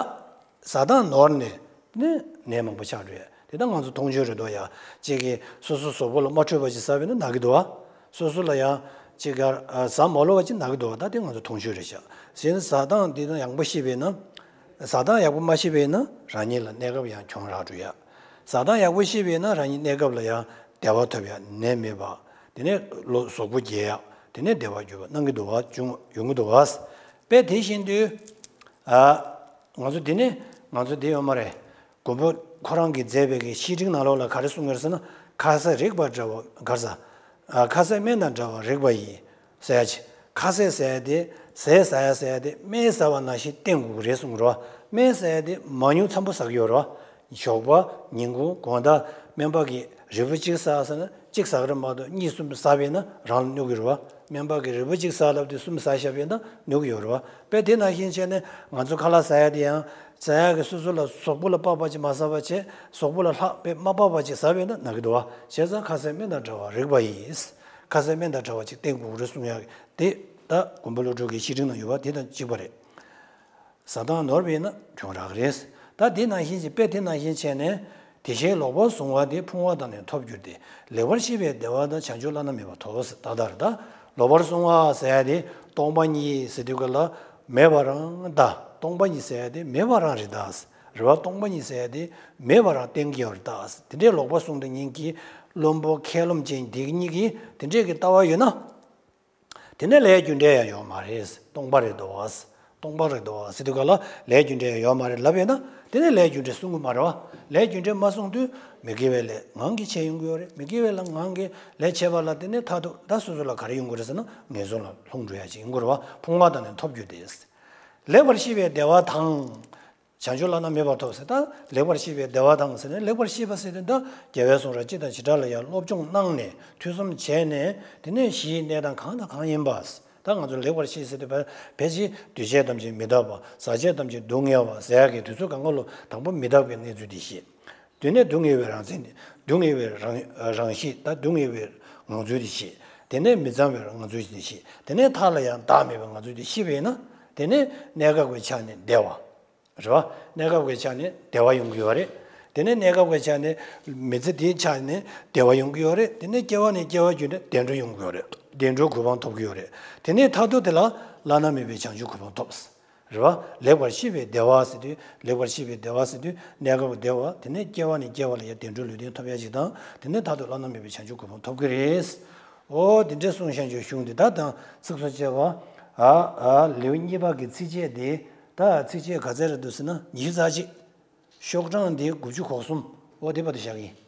ཟ་སྟངས་ནོར་ནས་ནི་ནད་མང་པོ་ཆགས་འགྲོ་ཡ། དེ་ད་ང་ཚོ་མཐོང་ཆོས་རེད་འདུག་ཡ། གཅིག་གིས་སོ་སོ་གཟུགས་པོ་ལ་མ་འཕྲོད་པ་ཅིག་ཟ་བས་ན་ན་གི་འདུག་བ། སོ་སོ་ལ་ཡང་གཅིག་ག་ཟ་མ་ལོ་བ་ཅིག་ན་གི་འདུག་བ། ད་དེ་ང་ཚོ་མཐོང་ཆོས་རེད་ཤག་གཞན་ཟ་སྟངས་འདི་ན་ཡག་པོ་ཤེས་པས་ན། ཟ་སྟངས་ཡག་པོ་མ་ཤེས་པས་ན་རང་ཉིད་ལ་གནས་སྐབས་ཡང་གྱོང་རག་འགྲོ་ཡ། ཟ་སྟངས་ཡག་པོ་ཤེས་པས་ན་རང་ཉིད་གནས་སྐབས་ལ་ཡང་བདེ་བ་ཐོབ་ཡ། ནད་མེད་པ། དེ་ནས་ལོ་གཟུགས་པོ་རྒྱས་ཡ། དེ་ནས་བདེ་བ་འགྱུར་བ་གནང་གི་འདུག་བ། འབྱུང་ཡོང་གི་འདུག་བ། དཔེ་དེ་བཞིན་དུ། ཨ། ང་ཚོ་འདི་ནས་ང་ཚོ་འདི་ཡོད་མ་རེད། མགོན་པོ་ཁོ་རང་གིས་མཛད་པའི་གི་བཤེས་སྤྲིང་ནང་ལོགས་ལ་ག་རེ་གསུངས་ཡོད་ཟེར་ན། ཁ་ཟས་རིགས་པ་འདྲ་བ་གར་ཟ། ཨ། ཁ་ཟས་སྨན་དང་འདྲ་བ་རིགས་པ་ཡིས། ཟེར་ཡ་ཅིག་ཁ་ཟས་ཟེར་ཡ་དེ། ཟས་ཟ་ཡ་ཟེར་ཡ་དེ་སྨན་ཟ་བ་ནང་བཞིན་བསྟེན་དགོས་ཀྱི་རེད་གསུངས་རོ། སྨན་ཟ་ཡ་དེ་མང་ཉུང་འཚམ་པོ་ཟ་གི་ཡོད་རོ། ཞོགས་པ། ཉིན་གུང་། དགོང་དག་སྨན་པ་གིས་རིལ་བུ་གཅིག་ཟ་ཟེར་ན་གཅིག་ཟ་གི་རེད་མ་གཏོགས་གཉིས་གསུམ་ཟ་བས་ན་རང་ལ་གནོད་ཀྱི་རེད་བ། སྨན་པ་གིས་རིལ་བུ་གཅིག་ཟ་ལབ་དུས་གསུམ་ཟ་བཞག་པས་ན་གནོད་ཀྱི་ཡོད་རེད་བ། དཔེ་དེ་ནང་བཞིན་བྱས་ནས་ང་ཚོ་ཁ་ལག་ཟ་ཡ་དེ་ཡང་ཟ་ཡ་གི་སོ་སོ་ལ་གཟུགས་པོ་ལ་དཔག་པ་ཅིག་མ་ཟ་བ་བྱས། གཟུགས་པོ་ལ་ལྷག་པས་མ་དཔག་པ་ཅིག་ཟ་བས་ན་ན་གི་འདུག་བ། བྱས་ཙང་ཁ་ཟས་སྨན་དང་བྲལ་བ་རིག་པ་ཡིས། ཁ་ཟས་སྨན་དང་བྲལ་བ་ཅིག་བསྟེན་དགོས་རེད་གསུང་ཡ་དེ་ད་མགོན་པོ་ཀླུ་སྒྲུབ་ཀྱི་བཤེས་སྤྲིང་ན་ཡོད་པ་དེ་དང་གཅིག་པ་རེད། ཟ་སྟངས་ནོར་བས་ན་གྱོང་རག་རེད། ད་དེ་ནང་བཞིན་གྱི་དཔེ་དེ་ནང་བཞིན་བྱས་ནས། དེ་བཞིན་ལོག་པར་བཟུང་བ་དེ་ཕུང་བ་དང་ནི་ཐོབ་འགྱུར་ཏེ། ལེགས་པར་ཤེས་པའི་བདེ་བ་དང་བྱང་ཆུབ་བླ་ན་མེད་པ་ཐོབ། ད་ལྟར་ད་ལོག་པར་བཟུང་བ་ཟེར་ཡ་དེ་སྟོང་པ་ཉིད་ཟེར་དུས་ག་ལ་མེད་པ་རང་ད། སྟོང་པ་ཉིད་ཟེར་ཡ་དེ་མེད་པ་རང་རེད་ད། རེད་བ། སྟོང་པ་ཉིད་ཟེར་ཡ་དེ་མེད་པ་རང་བསྟན་གྱི་ཡོད་རེད་ད། དེ་འདྲའི་ལོག་པར་བཟུང་དེ་ཉིད་ཀྱི་བླུན་པོ་མཁས་རློམ་ཅན་དེ་གཉིས་ཀྱིས་དེ་འདྲའི་གི་ལྟ་བ་ཡོད་ན། དེ་ནས་ལས་རྒྱུ་འབྲས་ཡང་ཡོད་མ་རེད། སྟོང་པ་རེད་དོ། སྟོང་པ་རེད་དོ་ཟེར་དུས་ག་ལ་ལས་རྒྱུ་འབྲས་ཡང་ཡོད་མ་རེད་ལབ་ཡོད་ན། དེ་ནས་ལས་རྒྱུ་འབྲས་གསུང་གི་མ་རེད་བ། ལས་རྒྱུ་འབྲས་མ་གསུངས་དུས་མི་དགེ་བའི་ལས་ངང་གིས་བྱས་ཡོང་གི་ཡོད་རེད། མི་དགེ་བའི་ལས་ངང་གིས་ལས་བྱས་པ་ལ་དེ་ནས་མཐར་ཐུག་ད་སོ་སོ་ལ་ག་རེ་ཡོང་གི་རེད་ཟེར་ན་ངན་སོང་ལ་ལྷུང་འགྲོ་ཡ་ཅིག་ཡོང་གི་རེད་བ། ཕུང་བ་དང་ནི་ཐོབ་འགྱུར་ཏེ། ལེགས་པར་ཤེས་པའི་བདེ་བ་དང་། བྱང་ཆུབ་བླ་ན་མེད་པ་ཐོབ་ཟེར། ད་ལེགས་པར་ཤེས་པའི་བདེ་བ་དང་ཟེར་ནས། ལེགས་པར་ཤེས་པ་ཟེར་དུས་ད་རྒྱལ་བའི་གསུང་རབ་སྤྱི་དང་བྱེ་བྲག་ལ་ཡང་སློབ་སྦྱོང་གནང་ནས་ཐོས་བསམ་བྱས་ནས། དེ་ནས་གཞིའི་གནས་སྟངས་གང་དང་གང་ཡིན་པ། ད་ང་ཚོ་ལེགས་པར་ཤེས་ཟེར་དུས་ཕལ་ཆེར་འདུས་བྱས་ཐམས་ཅད་མི་རྟག་པ། ཟག་བཅས་ཐམས་ཅད་སྡུག་བསྔལ་བ་ཟེར་ཡག་གི་དུས་ཚོད་གང་ག་ལོ་དང་པོ་མི་རྟག་པའི་གནས་ཚུལ་དེ་ཤེས། དེ་ནས་སྡུག་བསྔལ་བའི་རང་མཚན། སྡུག་བསྔལ་བའི་རང་རང་གཤིས། ད་སྡུག་བསྔལ་བའི་ངང་ཚུལ་དེ་ཤེས། དེ་ནས་མི་གཙང་བའི་ངང་ཚུལ་དེ་ཤེས། དེ་ནས་མཐའ་ལ་ཡང་བདག་མེད་པའི་ངང་ཚུལ་དེ་ཤེས་པས་ན། དེ་ནས་གནས་སྐབས་ཀྱི་ཆ་ནས་བདེ་བ། རེད་བ། གནས་སྐབས་ཀྱི་ཆ་ནས་བདེ་བ་ཡོང་གི་ཡོད་རེད། དེ་ནས་གནས་སྐབས་ཀྱི་ཆ་ནས་མི་ཚེ་འདིའི་ཆ་ནས་བདེ་བ་ཡོང་གི་ཡོད་རེད། དེ་ནས་སྐྱེ་བ་ནས་སྐྱེ་བ་བརྒྱུད་ནས་བདེ་འགྲོ་ཡོང་གི་ཡོད་རེད། བདེ་འགྲོའི་གོ་འཕང་ཐོབ་ཀྱི་ཡོད་རེད། དེ་ནས་མཐར་ཐུག་དེ་ལ་བླ་ན་མེད་པའི་བྱང་ཆུབ་གོ་འཕང་ཐོབ། རེད་བ། ལེགས་པར་ཤེས་པའི་བདེ་བ་ཟེར་དུས། ལེགས་པར་ཤེས་པའི་བདེ་བ་ཟེར་དུས་གནས་སྐབས་བདེ་བ། དེ་ནས་སྐྱེ་བ་ནས་སྐྱེ་བ་ལ་ཡང་བདེ་འགྲོའི་ལུས་རྟེན་ཐོབ་ཡ་ཅིག་དང་། དེ་ནས་མཐར་ཐུག་བླ་ན་མེད་པའི་བྱང་ཆུབ་གོ་འཕང་ཐོབ་ཀྱི་རེད། ཨོ་དེ་འདྲས་གསུངས་བཞག་རྒྱུ་གཞུང་འདི། ད་དང་ཚིགས་སུ་བཅད་པ། ཨ་ཨ་ལེའུ་གཉིས་པ་གི་ཚིགས་བཅད་དེ། ད་ཚིགས་བཅད་ག་ཚད་རེད་འདུག་ཟེར་ན་ཉི་ཤུ་རྩ་གཅིག་ཤོག་གྲངས་འདི་དགུ་བཅུ་གོ་གསུམ། ཨོ་དེ་བར་དུ་བཞག་གི་ཡིན།